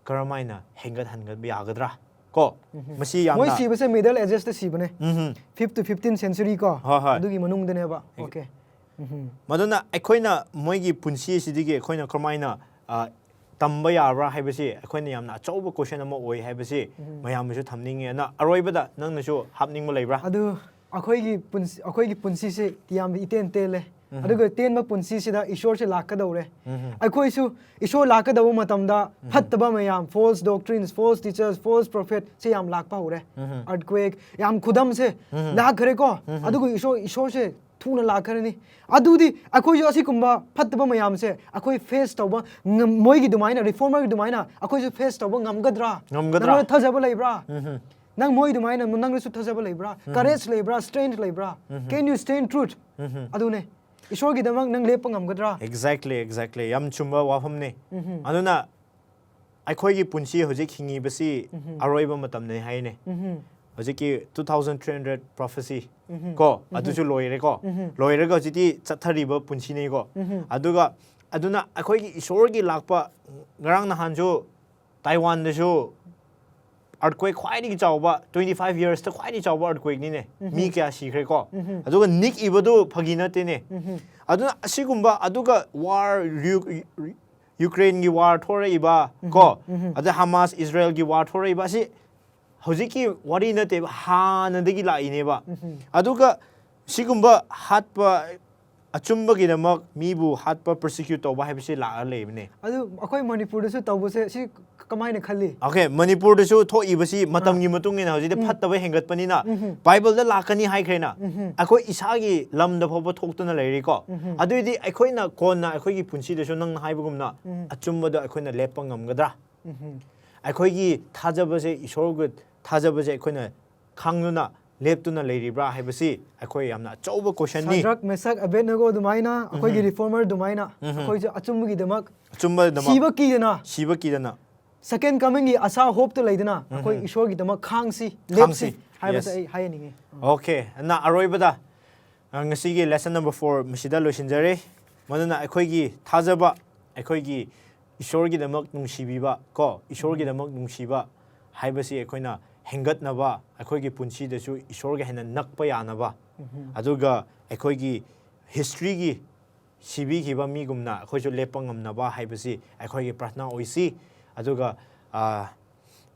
ꯀꯔꯝꯍꯥꯏꯅ ꯍꯦꯟꯒꯠꯍꯟꯕ ꯌꯥꯒꯗ꯭ꯔꯥ? ꯀꯣ, ꯃꯁꯤ ꯃꯣꯏ ꯌꯥꯝꯅ ꯁꯤꯕꯁꯦ ꯃꯤꯗꯜ ꯑꯦꯖꯦꯁꯇ ꯁꯤꯕꯅꯦ꯫ ꯎꯝꯍꯨꯝ꯫ Fifth to fifteenth century ꯀꯣ꯫ ꯍꯣꯏ, ꯍꯣꯏ꯫ ꯑꯗꯨꯒꯤ ꯃꯅꯨꯡꯗꯅꯦꯕ꯫ ꯑꯩ- Okay꯫ ꯎꯝꯍꯨꯝ꯫ ꯃꯗꯨꯅ ꯑꯩꯈꯣꯏꯅ ꯃꯣꯏꯒꯤ ꯄꯨꯟꯁꯤ ꯑꯁꯤꯗꯒꯤ ꯑꯩꯈꯣꯏꯅ ꯀꯔꯝꯍꯥꯏꯅ ꯑ, ꯇꯝꯕ ꯌꯥꯕ꯭ꯔꯥ ꯍꯥꯏꯕꯁꯤ ꯑꯩꯈꯣꯏꯅ ꯌꯥꯝꯅ ꯑꯆꯧꯕ ꯀꯣꯏꯁꯟ ꯑꯃ ꯑꯣꯏ ꯍꯥꯏꯕꯁꯤ ꯎꯝꯍꯨꯝ꯫ ꯃꯌꯥꯝꯅꯁꯨ ꯊꯝꯅꯤꯡꯉꯦ꯫ ꯑꯗꯨꯅ ꯑꯔꯣꯏꯕꯗ ꯅꯪꯅꯁꯨ ꯍꯥꯞꯅꯤꯡꯕ ꯂꯩꯕ꯭ꯔꯥ? ꯑꯗꯨ ꯑꯩꯈꯣꯏꯒꯤ ꯄꯨꯟꯁꯤ ꯑꯩꯈꯣꯏꯒꯤ ꯄꯨꯟꯁꯤꯁꯦ ꯌꯥꯝꯅ ꯏꯇꯦꯟ ꯇꯦꯜꯂꯦ꯫ ꯎꯝꯍꯨꯝ꯫ ꯑꯗꯨꯒ ꯇꯦꯟꯕ ꯄꯨꯟꯁꯤꯁꯤꯗ ꯏꯁꯣꯔꯁꯦ ꯂꯥꯛꯀꯗꯧꯔꯦ꯫ ꯎꯝꯍꯨꯝ꯫ ꯑꯩꯈꯣꯏꯁꯨ ꯏꯁꯣꯔ ꯂꯥꯛꯀꯗꯧꯕ ꯃꯇꯝꯗ ꯐꯠꯇꯕ ꯃꯌꯥꯝ, false doctrines, false teachers, false prophet ꯁꯦ ꯌꯥꯝ ꯂꯥꯛꯄ ꯍꯧꯔꯦ꯫ ꯎꯝꯍꯨꯝ꯫ Earthquake ꯌꯥꯝ ꯈꯨꯗꯝꯁꯦ ꯎꯝꯍꯨꯝ꯫ ꯂꯥꯛꯈ꯭ꯔꯦꯀꯣ꯫ ꯎꯝꯍꯨꯝ꯫ ꯑꯗꯨꯒ ꯏꯁꯣꯔ ꯏꯁꯣꯔꯁꯦ ꯊꯨꯅ ꯂꯥꯛꯈ꯭ꯔꯅꯤ꯫ ꯑꯗꯨꯗꯤ ꯑꯩꯈꯣꯏꯁꯨ ꯑꯁꯤꯒꯨꯝꯕ ꯐꯠꯇꯕ ꯃꯌꯥꯝꯁꯦ ꯑꯩꯈꯣꯏ ꯐꯦꯁ ꯇꯧꯕ ꯉꯝ- ꯃꯣꯏꯒꯤ ꯑꯗꯨꯃꯥꯏꯅ, ꯔꯤꯐꯣꯔꯃꯔꯒꯤ ꯑꯗꯨꯃꯥꯏꯅ ꯑꯩꯈꯣꯏꯁꯨ ꯐꯦꯁ ꯇꯧꯕ ꯉꯝꯒꯗ꯭ꯔꯥ? ꯉꯝꯒꯗ꯭ꯔꯥ? ꯅꯪꯉꯣꯟꯗ ꯊꯥꯖꯕ ꯂꯩꯕ꯭ꯔꯥ? ꯎꯝꯍꯨꯝ꯫ ꯅꯪ ꯃꯣꯏ ꯑꯗꯨꯃꯥꯏꯅ ꯅꯪꯅꯁꯨ ꯊꯥꯖꯕ ꯂꯩꯕ꯭ꯔꯥ? ꯀꯔꯦꯖ ꯂꯩꯕ꯭ꯔꯥ? ꯁ꯭ꯇꯔꯦꯡꯊ ꯂꯩꯕ꯭ꯔꯥ? ꯎꯝꯍꯨꯝ꯫ Can you stand truth? ꯎꯝꯍꯨꯝ꯫ ꯑꯗꯨꯅꯦ, ꯏꯁꯣꯔꯒꯤꯗꯃꯛ ꯅꯪ ꯂꯦꯞꯄ ꯉꯝꯒꯗ꯭ꯔꯥ? Exactly, exactly. ꯌꯥꯝ ꯆꯨꯝꯕ ꯋꯥꯐꯝꯅꯤ꯫ ꯎꯝꯍꯨꯝ꯫ ꯑꯗꯨꯅ ꯑꯩꯈꯣꯏꯒꯤ ꯄꯨꯟꯁꯤ ꯍꯧꯖꯤꯛ ꯍꯤꯡꯉꯤꯕꯁꯤ ꯎꯝꯍꯨꯝ꯫ ꯑꯔꯣꯏꯕ ꯃꯇꯝꯅꯤ ꯍꯥꯏꯅꯦ꯫ ꯎꯝꯍꯨꯝ꯫ ꯍꯧꯖꯤꯛꯀꯤ two thousand three hundred prophecy ꯎꯝꯍꯨꯝ꯫ ꯀꯣ, ꯑꯗꯨꯁꯨ ꯂꯣꯏꯔꯦꯀꯣ꯫ ꯎꯝꯍꯨꯝ꯫ ꯂꯣꯏꯔꯒ ꯍꯧꯖꯤꯛꯇꯤ ꯆꯠꯊꯔꯤꯕ ꯄꯨꯟꯁꯤꯅꯤꯀꯣ꯫ ꯎꯝꯍꯨꯝ꯫ ꯑꯗꯨꯒ ꯑꯗꯨꯅ ꯑꯩꯈꯣꯏꯒꯤ ꯏꯁꯣꯔꯒꯤ ꯂꯥꯛꯄ, ꯉꯔꯥꯡ ꯅꯍꯥꯟꯁꯨ ꯇꯥꯏꯋꯥꯟꯗꯁꯨ earthquake ꯈ꯭ꯋꯥꯏꯗꯒꯤ ꯆꯥꯎꯕ, twenty five yearsꯇ ꯈ꯭ꯋꯥꯏꯗꯒꯤ ꯆꯥꯎꯕ earthquakeꯅꯤꯅꯦ꯫ ꯃꯤ ꯀꯌꯥ ꯁꯤꯈ꯭ꯔꯦꯀꯣ꯫ ꯎꯝꯍꯨꯝ꯫ ꯑꯗꯨꯒ ꯅꯤꯛꯏꯕꯗꯣ ꯐꯥꯒꯤ ꯅꯠꯇꯦꯅꯦ꯫ ꯎꯝꯍꯨꯝ꯫ ꯑꯗꯨꯅ ꯑꯁꯤꯒꯨꯝꯕ, ꯑꯗꯨꯒ war, ꯌꯨ- ꯌꯨꯀ꯭ꯔꯦꯟꯒꯤ war ꯊꯣꯔꯛꯏꯕ ꯀꯣ, ꯎꯝꯍꯨꯝ꯫ ꯑꯗ ꯍꯃꯥꯁ ꯏꯁꯔꯥꯌꯦꯜꯒꯤ war ꯊꯣꯔꯛꯏꯕ, ꯑꯁꯤ ꯍꯧꯖꯤꯛꯀꯤ ꯋꯥꯔꯤ ꯅꯠꯇꯦꯕ, ꯍꯥꯟꯅꯗꯒꯤ ꯂꯥꯛꯏꯅꯦꯕ꯫ ꯎꯝꯍꯨꯝ꯫ ꯑꯗꯨꯒ ꯁꯤꯒꯨꯝꯕ ꯍꯥꯠꯄ, ꯑꯆꯨꯝꯕꯒꯤꯗꯃꯛ ꯃꯤꯕꯨ ꯍꯥꯠꯄ, persecute ꯇꯧꯕ ꯍꯥꯏꯕꯁꯤ ꯂꯥꯛꯑ ꯂꯩꯕꯅꯦ꯫ ꯑꯗꯨ ꯑꯩꯈꯣꯏ ꯃꯅꯤꯄꯨꯔꯗꯁꯨ ꯇꯧꯕꯁꯦ ꯁꯤ ꯀꯃꯥꯏꯅ ꯈꯜꯂꯤ? ꯑꯣꯀꯦ, ꯃꯅꯤꯄꯨꯔꯗꯁꯨ ꯊꯣꯛꯏꯕꯁꯤ ꯃꯇꯝꯒꯤ ꯃꯇꯨꯡ ꯏꯟꯅ ꯍꯧꯖꯤꯛꯇꯤ ꯐꯠꯇꯕ ꯍꯦꯟꯒꯠꯄꯅꯤꯅ, ꯎꯝ. ꯕꯥꯏꯕꯜꯗ ꯂꯥꯛꯀꯅꯤ ꯍꯥꯏꯈ꯭ꯔꯦꯅ, ꯎꯝ. ꯑꯩꯈꯣꯏ ꯏꯁꯥꯒꯤ ꯂꯝꯗ ꯐꯥꯎꯕ ꯊꯣꯛꯇꯨꯅ ꯂꯩꯔꯤꯀꯣ꯫ ꯎꯝ. ꯑꯗꯨꯏꯗꯤ ꯑꯩꯈꯣꯏꯅ ꯀꯣꯟꯅ ꯑꯩꯈꯣꯏꯒꯤ ꯄꯨꯟꯁꯤꯗꯁꯨ ꯅꯪꯅ ꯍꯥꯏꯕꯒꯨꯝꯅ ꯎꯝ. ꯑꯆꯨꯝꯕꯗ ꯑꯩꯈꯣꯏꯅ ꯂꯦꯞꯄ ꯉꯝꯒꯗ꯭ꯔꯥ? ꯎꯝ. ꯑꯩꯈꯣꯏꯒꯤ ꯊꯥꯖꯕꯁꯦ, ꯏꯁꯣꯔꯒ ꯊꯥꯖꯕꯁꯦ ꯑꯩꯈꯣꯏꯅ ꯈꯪꯗꯨꯅ ꯂꯦꯞꯇꯨꯅ ꯂꯩꯔꯤꯕ꯭ꯔꯥ ꯍꯥꯏꯕꯁꯤ ꯑꯩꯈꯣꯏ ꯌꯥꯝꯅ ꯑꯆꯧꯕ ꯀꯣꯏꯁꯟꯅꯤ꯫ ꯁꯗ꯭ꯔꯛ, ꯃꯦꯁꯛ, ꯑꯕꯦꯗꯅꯦꯒꯣ ꯑꯗꯨꯃꯥꯏꯅ, ꯑꯩꯈꯣꯏꯒꯤ ꯎꯝ. ꯔꯤꯐꯣꯔꯃꯔ ꯑꯗꯨꯃꯥꯏꯅ ꯎꯝ. ꯑꯩꯈꯣꯏꯁꯨ ꯑꯆꯨꯝꯕꯒꯤꯗꯃꯛ ꯑꯆꯨꯝꯕꯗꯃꯛ ꯁꯤꯕ ꯀꯤꯗꯅ, ꯁꯤꯕ ꯀꯤꯗꯅ ꯁꯦꯀꯦꯟ ꯀꯃꯤꯡꯒꯤ ꯑꯁꯥ, ꯍꯣꯞꯇ ꯂꯩꯗꯅ ꯑꯩꯈꯣꯏ ꯎꯝ. ꯏꯁꯣꯔꯒꯤꯗꯃꯛ ꯈꯥꯡꯁꯤ, ꯈꯥꯡꯁꯤ. ꯂꯦꯞꯁꯤ ꯍꯥꯏꯕꯁꯦ Yes. ꯑꯩ ꯍꯥꯏꯍꯟꯅꯤꯡꯉꯤ꯫ ꯑꯣꯀꯦ, ꯑꯗꯨꯅ ꯑꯔꯣꯏꯕꯗ, ꯑ, ꯉꯁꯤꯒꯤ ꯂꯦꯁꯟ ꯅꯝꯕꯔ ꯐꯣꯔ ꯃꯁꯤꯗ ꯂꯣꯏꯁꯤꯟꯖꯔꯦ꯫ ꯃꯗꯨꯅ ꯑꯩꯈꯣꯏꯒꯤ ꯊꯥꯖꯕ, ꯑꯩꯈꯣꯏꯒꯤ ꯏꯁꯣꯔꯒꯤꯗꯃꯛ ꯅꯨꯡꯁꯤꯕꯤꯕ ꯀꯣ, ꯏꯁꯣꯔꯒꯤꯗꯃꯛ ꯅꯨꯡꯁꯤꯕ ꯍꯥꯏꯕꯁꯤ ꯑꯩꯈꯣꯏꯅ ꯍꯦꯟꯒꯠꯅꯕ, ꯑꯩꯈꯣꯏꯒꯤ ꯄꯨꯟꯁꯤꯗꯁꯨ ꯏꯁꯣꯔꯒ ꯍꯦꯟꯅ ꯅꯛꯄ ꯌꯥꯅꯕ, ꯎꯝ. ꯑꯗꯨꯒ ꯑꯩꯈꯣꯏꯒꯤ ꯍꯤꯁꯇ꯭ꯔꯤꯒꯤ ꯁꯤꯕꯤꯈꯤꯕ ꯃꯤꯒꯨꯝꯅ ꯑꯩꯈꯣꯏꯁꯨ ꯂꯦꯞꯄ ꯉꯝꯅꯕ ꯍꯥꯏꯕꯁꯤ ꯑꯩꯈꯣꯏꯒꯤ ꯄ꯭ꯔꯊꯅꯥ ꯑꯣꯏꯁꯤ꯫ ꯑꯗꯨꯒ, ꯑ,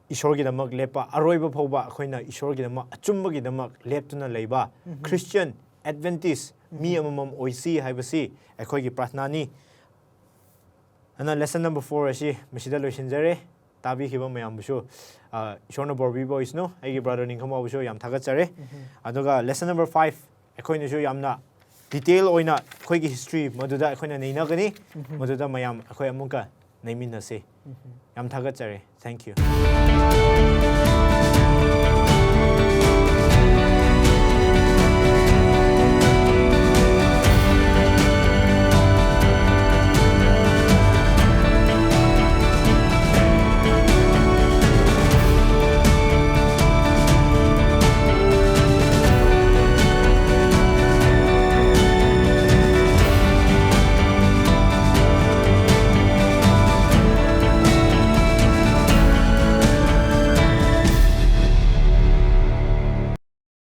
ꯏꯁꯣꯔꯒꯤꯗꯃꯛ ꯂꯦꯞꯄ, ꯑꯔꯣꯏꯕ ꯐꯥꯎꯕ ꯑꯩꯈꯣꯏꯅ ꯏꯁꯣꯔꯒꯤꯗꯃꯛ, ꯑꯆꯨꯝꯕꯒꯤꯗꯃꯛ ꯂꯦꯞꯇꯨꯅ ꯂꯩꯕ ꯎꯝ. ꯈ꯭ꯔꯤꯁꯇꯤꯌꯟ, ꯑꯦꯗꯚꯦꯟꯇꯤꯁ ꯃꯤ ꯎꯝ. ꯑꯃꯃꯝ ꯑꯣꯏꯁꯤ ꯍꯥꯏꯕꯁꯤ ꯑꯩꯈꯣꯏꯒꯤ ꯄ꯭ꯔꯊꯅꯥꯅꯤ꯫ ꯑꯗꯨꯅ ꯂꯦꯁꯟ ꯅꯝꯕꯔ ꯐꯣꯔ ꯑꯁꯤ ꯃꯁꯤꯗ ꯂꯣꯏꯁꯤꯟꯖꯔꯦ꯫ ꯇꯥꯕꯤꯈꯤꯕ ꯃꯌꯥꯝꯕꯨꯁꯨ, ꯑ, ꯏꯁꯣꯔꯅ ꯕꯣꯔ ꯄꯤꯕ ꯑꯣꯏꯁꯅꯨ꯫ ꯑꯩꯒꯤ ꯕ꯭ꯔꯗꯔ ꯅꯤꯡꯊꯧꯕꯥꯕꯨꯁꯨ ꯌꯥꯝ ꯊꯥꯒꯠꯆꯔꯦ꯫ ꯎꯝ. ꯑꯗꯨꯒ ꯂꯦꯁꯟ ꯅꯝꯕꯔ ꯐꯥꯏꯚ ꯑꯩꯈꯣꯏꯅꯁꯨ ꯌꯥꯝꯅ ꯗꯤꯇꯦꯜ ꯑꯣꯏꯅ ꯑꯩꯈꯣꯏꯒꯤ ꯍꯤꯁꯇ꯭ꯔꯤ ꯃꯗꯨꯗ ꯑꯩꯈꯣꯏꯅ ꯅꯩꯅꯒꯅꯤ꯫ ꯎꯝ. ꯃꯗꯨꯗ ꯃꯌꯥꯝ ꯑꯩꯈꯣꯏ ꯑꯃꯨꯛꯀ ꯅꯩꯃꯤꯟꯅꯁꯤ꯫ ꯎꯝ. ꯌꯥꯝ ꯊꯥꯒꯠꯆꯔꯦ꯫ Thank you.